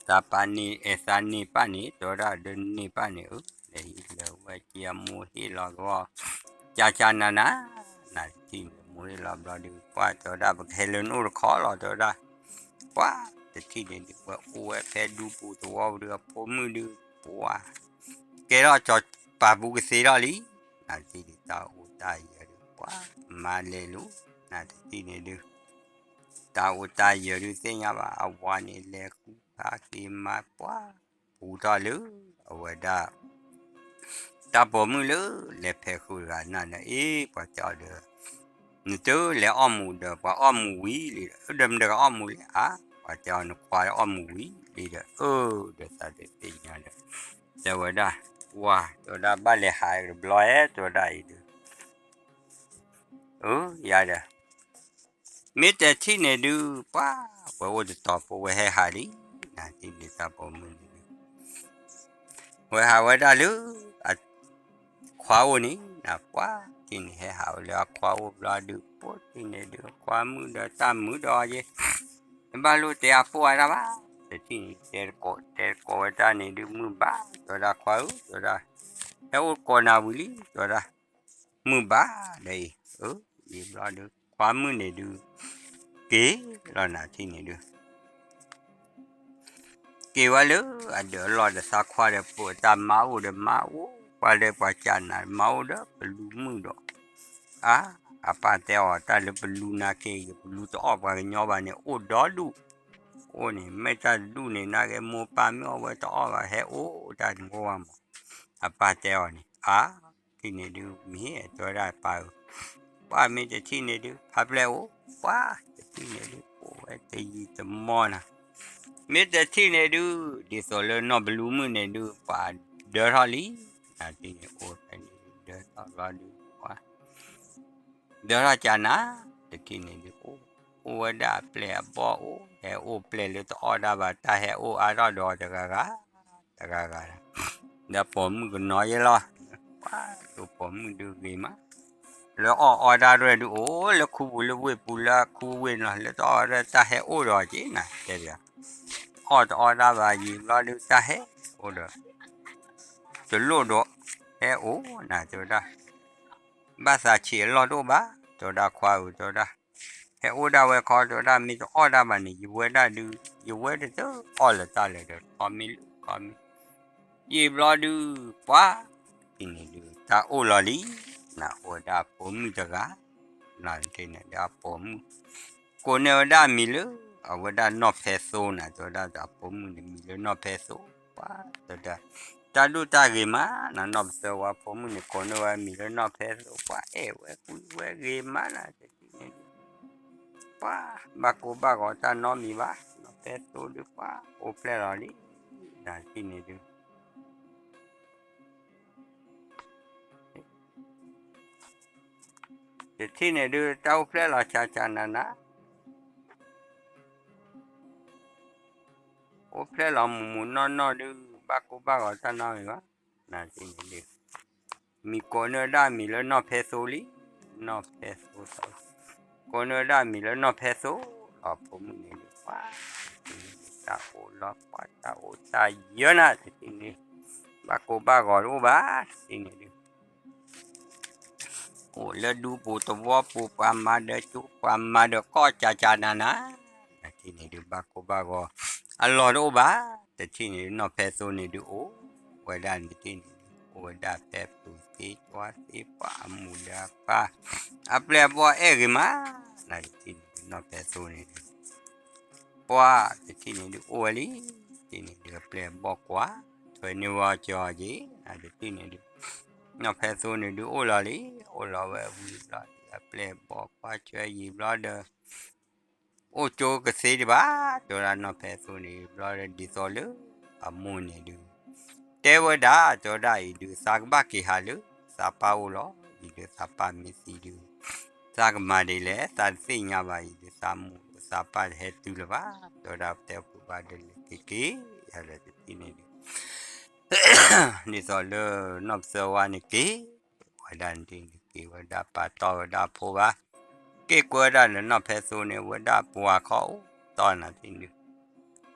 သးပၢ်န့ၣ်အဲၣ်သးန့ၢ်ပၢ်န့ၣ် တဲဝဲဒၣ်ဒီးန့ၢ်ပၢ်န့ၣ်ဧၢ, လဲၤဟံးလၢာ်ဝဲက့ၤအမိၢ်ဟ့ၣ်လီၤကဝီၤ ကၠါကၠါနၤနၤ, နၤတထံၣ်န့ၣ် အိၣ်လီၤဘျီဒုး ပှၢ်တဲဝဲဒၣ် ပကဟဲလၢနအိၣ်တခီလီၤ တဲဝဲဒၣ်, ပှၢ်တထံၣ်န့ၣ်ဒုး ဝဲအိၣ်ဝဲဖဲဒူပူၤသဝီပူၤဒုး အဖိမုၣ်ဒုး ပှၢ် ကဲထီၣ်ကၠီၤပၤပူၤကသ့ထီၣ်လံ, နတထံၣ်န့ၣ် တၢ်အိၣ်တၢ်ယၢၤဒုး ပှၢ်မၤလဲၤလိၤ, နတထံၣ်န့ၣ်ဒုး တၢ်အိၣ်တၢ်ယၢၤဒုးသ့ၣ်ညါဘၣ် အဝၤန့ၣ်လဲၤဃုဖးက့ၤမၤပှၢ် ပူၤထီၣ်လၢ အဝဲဒၣ် တၢ်ပိာ်မုၣ်လၢ လဲၤဖဲးဃုာ်တဂၤနၤဒီး အ့ ပှၤတဲအီၤဒီး နတလဲၤအီၣ်မူးဒီး ပှၤအီၣ်မူးဝံၤလံဒီး အၢ ဒီးမတၤဂၤအီၣ်မူးလဲၣ်ဧါ, ပှၤတဲအီၤ နခွါအီၣ်မူးဝံၤလံဒီး အၢ ဒီးသးတသ့ၣ်ညါဒီး တဲဝဲဒၣ် ဝၤ တဲဝဲဒၣ် ဘၣ်လဲၤဟးတဘျီဧဲ တဲဝဲဒၣ်အံၤဒုး အၢ ယၤဒီး မ့ၢ်တထံၣ်န့ၣ်ဒုး ပှၢ် ဝဲအိၣ်တတီၤဖိ ဝဲဟဲဟးလံ, နတထံၣ်န့ၣ် တၢ်ပိာ်မုၣ်န့ၣ်ဒုး ဝဲဟးဝဲဒၣ်လၢ အခွါအိၣ်န့ၣ် နပှၢ်တထံၣ်န့ၣ် ဟဲဟးဝဲလၢအခွါအိၣ်ဘျီဒုး ပှၢ်တထံၣ်န့ၣ်ဒုး အခွါမုၣ်ဒီးတၢ်မုာ်ဒီးယဲ နဘၣ်လိၣ်တဲအပိၢ်အါတၢ်ဘၣ်, တထံၣ်န့ၣ် တဲတကိး တဲတကိးဝဲတၢ်န့ၣ်ဒုး မုၢ်ဘၣ် တဲဝဲဒၣ် ခွါဧၢ တဲဝဲဒၣ် ဟဲအိၣ်ကိးနၤဝံၤလံ တဲဝဲဒၣ် မုၢ်ဘၣ်ဒီးအံၤ အၢ ယံာ်ဘျီဒုး ခွါမုၣ်န့ၣ်ဒုး က့ၤလီၤ နတထံၣ်န့ၣ်ဒုး က့ၤဝဲလၢအဒၢးအလီၢ်ဒီး သးခွါဒီး ပတၢ်မါအိၣ်ဒီးမါအိၣ် ပှၤဒီးပှၤကနၣ် မါအိၣ်ဒီးပလူၤမုၣ်ဒီး အါ အပၢ်တဲအီၤ တၢ်လၢပလူၤနၤက့ၤ ပလူၤတအီၣ်ပှၤကညီဘၣ်န့ၣ် အိၣ်ဒီဒူၣ် အိၣ်န့ၣ် မ့ၢ်တၢ်တဒူၣ်န့ၣ် နာ်က့မိၢ်ပၢ်မ့ၢ်အီၣ်ဝဲတအီၣ်ဘၣ် ဟဲအိၣ်တၢ်န့ၣ်အိၣ်ဘၣ်မး အပၢ်တဲအီၤန့ၣ် အါ တထံၣ်န့ၣ်ဒုး မ့ၢ်တဲဝဲဒၣ်ပၢ်ဧၢ ပှၢ်မ့ၢ်တထံၣ်န့ၣ်ဒုး ဖါပျဲၢ်အိၣ် ပှၢ်တထံၣ်န့ၣ်ဒုး အိၣ်ဝဲတယံာ်တမီၢ်နၤ မ့ၢ်တထံၣ်န့ၣ်ဒုး ဒ်သိးလၢနီၢ်ပလူၤမုၣ်န့ၣ်ဒုး ပှၢ်ဒၢထီၣ်လံ နတထံၣ်န့ၣ် အိၣ်ဖဲန့ၣ်ဒုး ဒၢထီၣ်ဘျီဒုး ပှၢ် ဒၢထီၣ်ကနၤ တထံၣ်န့ၣ်ဒုး အိၣ် အိၣ်ဝဲဒၣ်အပျဲၢ်အဘီၣ်အိၣ် ဟဲအိၣ်ပျဲၢ်လၢတအီၣ်ဒၣ်ဘၣ် တၢ်ဟဲအိၣ်အါထီၣ်ဒီးတဂၤဂၤ တဂၤဂၤ ဒီးပိာ်မုၣ်ကနီၤယဲလီၤ ပှၢ် ဒိၣ်ပိာ်မုၣ်ဒုးဂ့ၤမး လၢအီၣ်အီဒၣ်ဒွဲၣ်ဒုး အိၣ်လၢခူပူၤလၢဝ့ၢ်ပူၤလၢခူဝ့ၢ်နီၤ လၢတအီၣ်ဒၣ်တၢ်ဟဲအိၣ်ဒီးက့ၤနၤ တဲဒၣ် အီၣ်တအီဒၣ်ဘၣ်ယံာ်ဘျီဒုး တၢ်ဟဲအိၣ်ဒီး တလိၣ်ဒီး ဟဲအိၣ်နၤ တဲဝဲဒၣ် ဘၣ်သးဆံးအလီၢ်တအိၣ်ဘၣ် တဲဝဲဒၣ် ခွါဧၢ တဲဝဲဒၣ် ဟဲအိၣ်ဒၣ်ဝဲခီ တဲဝဲဒၣ် မ့ၢ်တအီၣ်ဒၣ်ဘၣ်န့ၣ် ယဝဲဒၣ်ဒုး ယဝဲတတအီၣ်လၢတၢ်လၢာ်ဒီး ခီမ့ၢ်လၢခီမ့ၢ် ယံာ်ဘျီဒုး ပှၢ် တထံၣ်န့ၣ်ဒုး တၢ်အိၣ်လီၤလံ နအိၣ်ဝဲဒၣ်အပိာ်မုၣ်တဂၤ နတထံၣ်န့ၣ်ဒုး အပိာ်မုၣ် ကိးန့ၢ်ဝဲဒၣ်အမံၤလၢ အဝဲဒၣ်နီၢ်ဖဲသိနၤ တဲဝဲဒၣ် အပိာ်မုၣ်န့ၣ် မံၤလၢနီၢ်ဖဲသိ ပှၢ် တဲဝဲဒၣ် တၢ်ဒိၣ်တၢ်ဂ့ၤမးနၤ နီၢ်ပသၢဝါဖိမုၣ်န့ၣ် ကိးန့ၢ်ဝဲမံၤလၢနီၢ်ဖဲသိ ပှၢ် အဲၣ်ဝဲကွံဝဲဂ့ၤမးနၤ တထံၣ်န့ၣ်ဒုး ပှၢ် ဘၣ်ကိၢ်ဘၣ်ဂီၤတၢ်နီတမံၤဘၣ် နီၢ်ဖဲသိဒုး ပှၢ် အိၣ်ဖျဲၣ်လီၤလံ နတထံၣ်န့ၣ်ဒုး တထံၣ်န့ၣ်ဒုး တၢ်အိၣ်ဖျဲၣ်လီၤဆးဆးနးနး အိၣ်ဖျဲၣ်လီၤမုၢ်မုၢ်နီၢ်နီၢ်ဒုး ဘၣ်ကိၢ်ဘၣ်ဂီၤတၢ်နီတမံၤဘၣ် နတထံၣ်န့ၣ်ဒုး မံၤကိးန့ၢ်ဝဲဒၣ်မံၤလၢနီၢ်ဖဲသိလံ နီၢ်ဖဲသိ ကိးန့ၢ်ဝဲဒၣ်မံၤလၢနီၢ်ဖဲသိလီၤ ဖိမုၣ်န့ၣ်ဒုး ပှၢ် တထံၣ်န့ၣ်ဒုး တၢ်အိၣ်လီၤ ပှၢ် တၢ်အိၣ်တၢ်ယၢၤနၤ တထံၣ်န့ၣ် ဘၣ်ကိၢ်ဘၣ်ဂီၤတအိၣ်ဘၣ် တထံၣ်န့ၣ်ဒုး အိၣ်လၢဒူပူၤသဝီပူၤ ပှၤမၤဒီးကၠိ ပှၤမၤဒီးကီၢ်ကၠးကၠးနးနး နတထံၣ်န့ၣ်ဒုး ဘၣ်ကိၢ်ဘၣ်ဂီၤ အလီၢ်တအိၣ်ဘၣ် တထံၣ်န့ၣ်ဒုး နီၢ်ဖဲသိန့ၣ်ဒုး အိၣ်ဝဲဒၣ် နတထံၣ်န့ၣ်ဒုး အိၣ်ဝဲဒၣ်ဖဲပူၤသ့ ကၠွါသ့ ပှၢ်အမူးဒီးအပၢ် အပျဲၢ်အဘီၣ်အဲၣ်ဂ့ၤမး နတထံၣ်န့ၣ်ဒုး နီၢ်ဖဲသိန့ၣ်ဒုး ပှၢ် တထံၣ်န့ၣ်ဒုး အိၣ်ဝဲလံ တထံၣ်န့ၣ်ဒုး အပျဲၢ်အဘီၣ်ကွၢ် ထွဲန့ၢ်ဝဲကၠီက့ၤ နတထံၣ်န့ၣ်ဒုး နီၢ်ဖဲသိန့ၣ်ဒုး အိၣ်လီၤလံ အိၣ်လီၤဝဲဝံၤဘျီဒုး အပျဲၢ်အဘီၣ်ကွၢ်ထွဲယံာ်ဘျီဒီး အိၣ်ကၠိကသ့ဒံးဘၣ် တဲဝဲဒၣ်နီၢ်ဖဲသိန့ၣ်ဘျီဒီး ဒ်သိးလၢ အမိၢ်န့ၣ်ဒုး တဲဝဲဒၣ် တဲဝဲဒၣ်အံၤဒုး သးကဘၣ်က့ၤဟးလၢ သးပၢ်အိၣ်လီၤ အံၤဒုး သးပၢ်မ့ၢ်သံဒုး သးကမၤဒ်လဲၣ် သးတသ့ၣ်ညါဘၣ်အံၤဒုး သးမိၢ်သးပၢ်တဟဲတုၤလၢၤဘၣ် တဲဝဲဒၣ် ပတဲပူၤဘၣ်ဒီးလဲၤက့ၤက့ၤ ယၤဒီးတထံၣ်န့ၣ်ဒုး ဒ်သိးလၢ နီၢ်ပသၢဝါန့ၣ်က့ၤ ဝဲဒၣ်န့ၣ်ဒုး က့ၤဝဲဒၣ်ပာ်တီၢ်ဝဲဒၣ်အဖိဘၣ် က့ၤကွဲဝဲဒၣ်လၢနီၢ်ဖဲသိန့ၣ် ဝဲဒၣ်ပှၤခီအိၣ်တီၢ်နၤတထံၣ်န့ၣ်ဒုး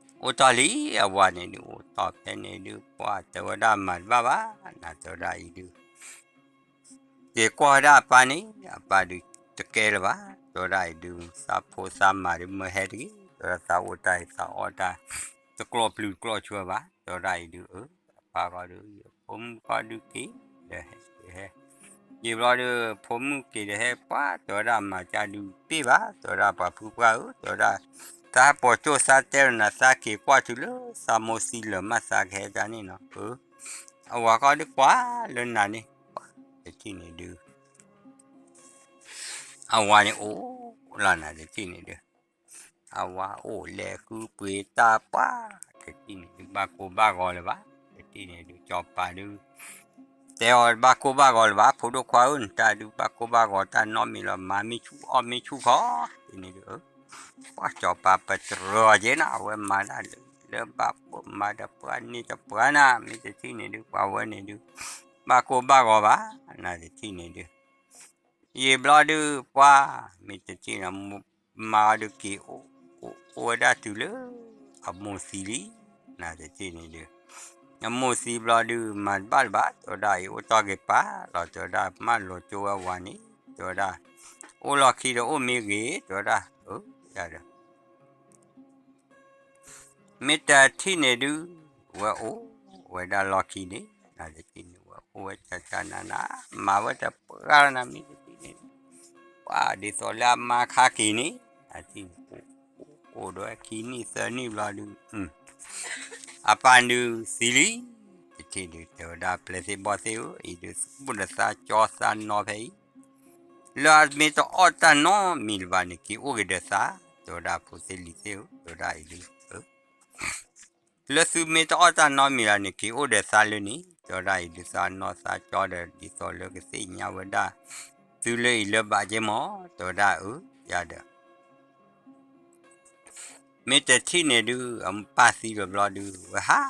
အိၣ်တီၢ်လံ အဝၤန့ၣ်ဒုး အိၣ်တီၢ်ဖဲန့ၣ်ဒုး ပှၢ်တဲဝဲဒၣ်မၤတဘၣ်ဘၣ် နတဲဝဲဒၣ်အံၤဒုး က့ၤကွၢ်ဝဲဒၣ်အပၢ်န့ၣ် အပၢ်ဒုးတကဲလၢၤဘၣ်, တဲဝဲဒၣ်အံၤဒုး သးဖိသးမါဒုးမၢဟဲတဂ့ၤ, တဲဝဲဒၣ်သးအိၣ်တၢ်အံၤသးအီၣ်တၢ် တကျိးပျုၤတကျိးဆှၢဘၣ်, တဲဝဲဒၣ်အံၤဒုး အၢ အပၢ်ဃီဒုး ဖိမုၣ်ဃီဒုးက့ၤ ဒီးဟဲ ဟဲ ယံာ်ဘျီဒုး ဖိမုၣ်က့ၤဒီးဟဲပှၢ် တဲဝဲဒၣ်မၤကၢ်ဒုးပ့ၢ်ဘၣ်, တဲဝဲဒၣ်ပှၤဖုပှၢ်ဧၢ, တဲဝဲဒၣ် သးပိာ်ကၠိၣ်သးတဲလီၤနၤ သးက့ၤကွၢ်တုၤလၢသးမိၢ်သံလၢာ်မးသးကဟဲဒ်န့ၣ်နီၤ, အဝၤဃီဒုးကွၢ်လၢနၤန့ၣ် တထံၣ်န့ၣ်ဒုး အဝၤန့ၣ်အိၣ်လီၤနၤတထံၣ်န့ၣ်ဒုး အဝၤအိၣ်လဲၤဃုပှ့ၤတၢ်ပှၢ် တထံၣ်န့ၣ်ဒုး ဘၣ်ကိၢ်ဘၣ်ဂီၤလၢၤဘၣ်, တထံၣ်န့ၣ်ဒုး စီၤပၤဒုး တဲအီၤဘၣ်ကိၢ်ဘၣ်ဂီၤလၢၤဘၣ်, ဖိဒိၣ်ခွါဧၢ နတၢ်ဒုးဘၣ်ကိၢ်ဘၣ်ဂီၤတၢ်နီတမံၤလီၤ, မၤမ့ၢ်ဆူၣ်အီၣ်မ့ၢ်ဆူၣ်ခီ, တထံၣ်န့ၣ်ဒုး ပှၤစီၤပၤပတြၢၤအီၤက့ၤနီၤ, အဝဲမၤတၢ်လၢ လၢဘၣ်ပိာ်မၤဒီးပှၤန့ၢ်တပှၤနၤ, မ့ၢ်တထံၣ်န့ၣ်ဒုး ပှၤဝဲန့ၣ်ဒုး ဘၣ်ကိၢ်ဘၣ်ဂီၤဘၣ်, နတထံၣ်န့ၣ်ဒုး ယံာ်ဘျီဒုး ပှၤ မ့ၢ်တထံၣ်န့ၣ် မါဒုးက့ၤအိၣ် အိၣ်ဝဲဒၣ်တုၤလၢ အမိၢ်သံလံ, နတထံၣ်န့ၣ်ဒုး အမိၢ်သံဘျီဒုး မၤတဘၣ်လၢၤဘၣ်, တဲဝဲဒၣ်အံၤ အိၣ်တ့ၢ်က့ၤပၢ်လီၤ, တဲဝဲဒၣ် မၢလိာ်ကၠိဝဲဝၤန့ၣ်, တဲဝဲဒၣ် အိၣ်လီၢ်ခံဒီးအိၣ်မ့ၢ်ဂ့ၤ, တဲဝဲဒၣ် အၢ ယၤဒီး မ့ၢ်တထံၣ်န့ၣ်ဒုး ဝဲအိၣ်ဝဲဒၣ်လီၢ်ခံန့ၣ်, နတထံၣ်န့ၣ် ဝဲအိၣ်ဝဲတၢ်တၢ်နးနး, မၤဝဲတပှၢ်လီၤနၤ မ့ၢ်တထံၣ်န့ၣ်ဒုး, ပှၤဒ်သိးလၢအမါခါက့ၤန့ၣ်, နတထံၣ်န့ၣ် အိၣ်ဒီးဝဲခံနံၣ်သၢနံၣ်ဘျီဒုး အပၢ်ဒုးသံလံ, တထံၣ်ဒုး တဲဝဲဒၣ် ပျဲၢ်သ့ၣ်ဘီၣ်သ့ၣ်ဧၢ, အံၤဒုး အိၣ်ဒီးသးကၠီသးနီၤဖဲအံၤ လၢအမ့ၢ်တအီၣ်တၢ်နီတမံၤလၢၤဘၣ်န့ၣ် က့ၤအိၣ်က့ၤဒီးသး, တဲဝဲဒၣ်ဖိသ့ၣ်လံၤသ့ၣ်ဧၢ, တဲဝဲဒၣ်အံၤဒုး လၢသုမ့ၢ်တအီၣ်တၢ်နီတမံၤလၢၤန့ၣ် က့ၤအိၣ်ဒီးသးလၢန့ၣ်, တဲဝဲဒၣ်အံၤဒုး သးနီၢ်သးကၠီဒီး ဒ်သိးလၢကသ့ၣ်ညါဝဲဒၣ် သုလၢအံၤလၢဘၣ်က့မး, တဲဝဲဒၣ်အၢ ယၤဒီး မ့ၢ်တထံၣ်န့ၣ်ဒုး အပၢ်သံလီၤဘျီဒုး ဝဲဟး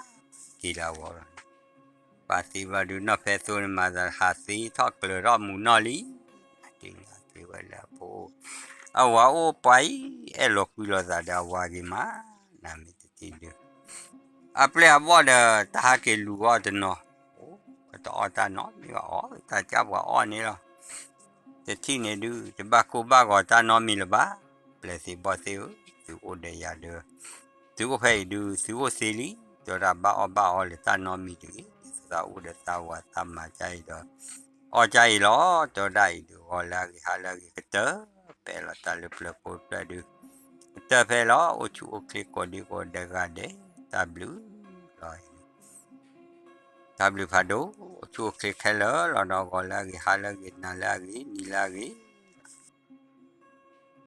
က့ၤလၢအဂီၢ်လီၤ. ပၢ်သံဘျီဒုး နီၢ်ဖဲသိန့ၣ်မၤသး ဟးသ့ထီၣ်ကျၢၤထီၣ်မူနီၢ်လံ, အတ့ၢ်လၢသ့ဝဲလၢအဖိ, အဝၤအိၣ်ပှၤအံၤ အဲၣ်လိာ်ကွံလိာ်သးဒီးအဝၤဂ့ၤမး, နမ့ၢ်တထံၣ်ဒုး အပျဲၢ်အဘီၣ်ဒီး တၢ်ဟးက့ၤလူၤဂီၢ်တနီၤ, တအီၣ်တၢ်နီတမံၤဘၣ်အီၣ် တၢ်ကၢ်ပှၤအီၣ်န့ၣ်လီၤ. တထံၣ်န့ၣ်ဒုး တဘၣ်ကိၢ်ဘၣ်ဂီၤတၢ်နီတမံၤလၢၤဘၣ်, ပျဲၢ်သ့ၣ်ဘီၣ်သ့ၣ်ဧၢ, သုအိၣ်ဒီးယၤဒီး သုအိၣ်ဖဲအံၤဒုး သုအိၣ်သ့လံ, တဲဝဲဒၣ်ဘၣ်အီၣ်ဘၣ်အီလၢတၢ်နီတမံၤတဂ့ၤ, ဒ်သိးသးအိၣ်ဒီးသးဝၤသးမၤကၢ်အံၤဒီး အီၣ်ကၢ်အံၤလီၤ, တဲဝဲဒၣ်အံၤဒုး ဂီၤလၢအဂ့ၤ ဟါလၢအဂ့ၤ ကတၢၢ်ပဲာ်လီၤတၢ်လၢပျၢၤဖိတဖျၢၣ်ဒုး ကတၢၢ်ဖဲလီၤ, အိၣ်ဆူၣ်အိၣ်ချ့ကိးဒံကိးဒဲးဂၤဒဲး, တၢ်ဘျုးလီၤ. တၢ်ဘျုးဖးဒိၣ်, အိၣ်ဆူၣ်အိၣ်ချ့ခဲလၢာ်လီၤဒီး ဂီၤလၢအဂ့ၤ ဟါလၢအဂ့ၤ နၤလၢအဂ့ၤ နံၤလၢအဂ့ၤ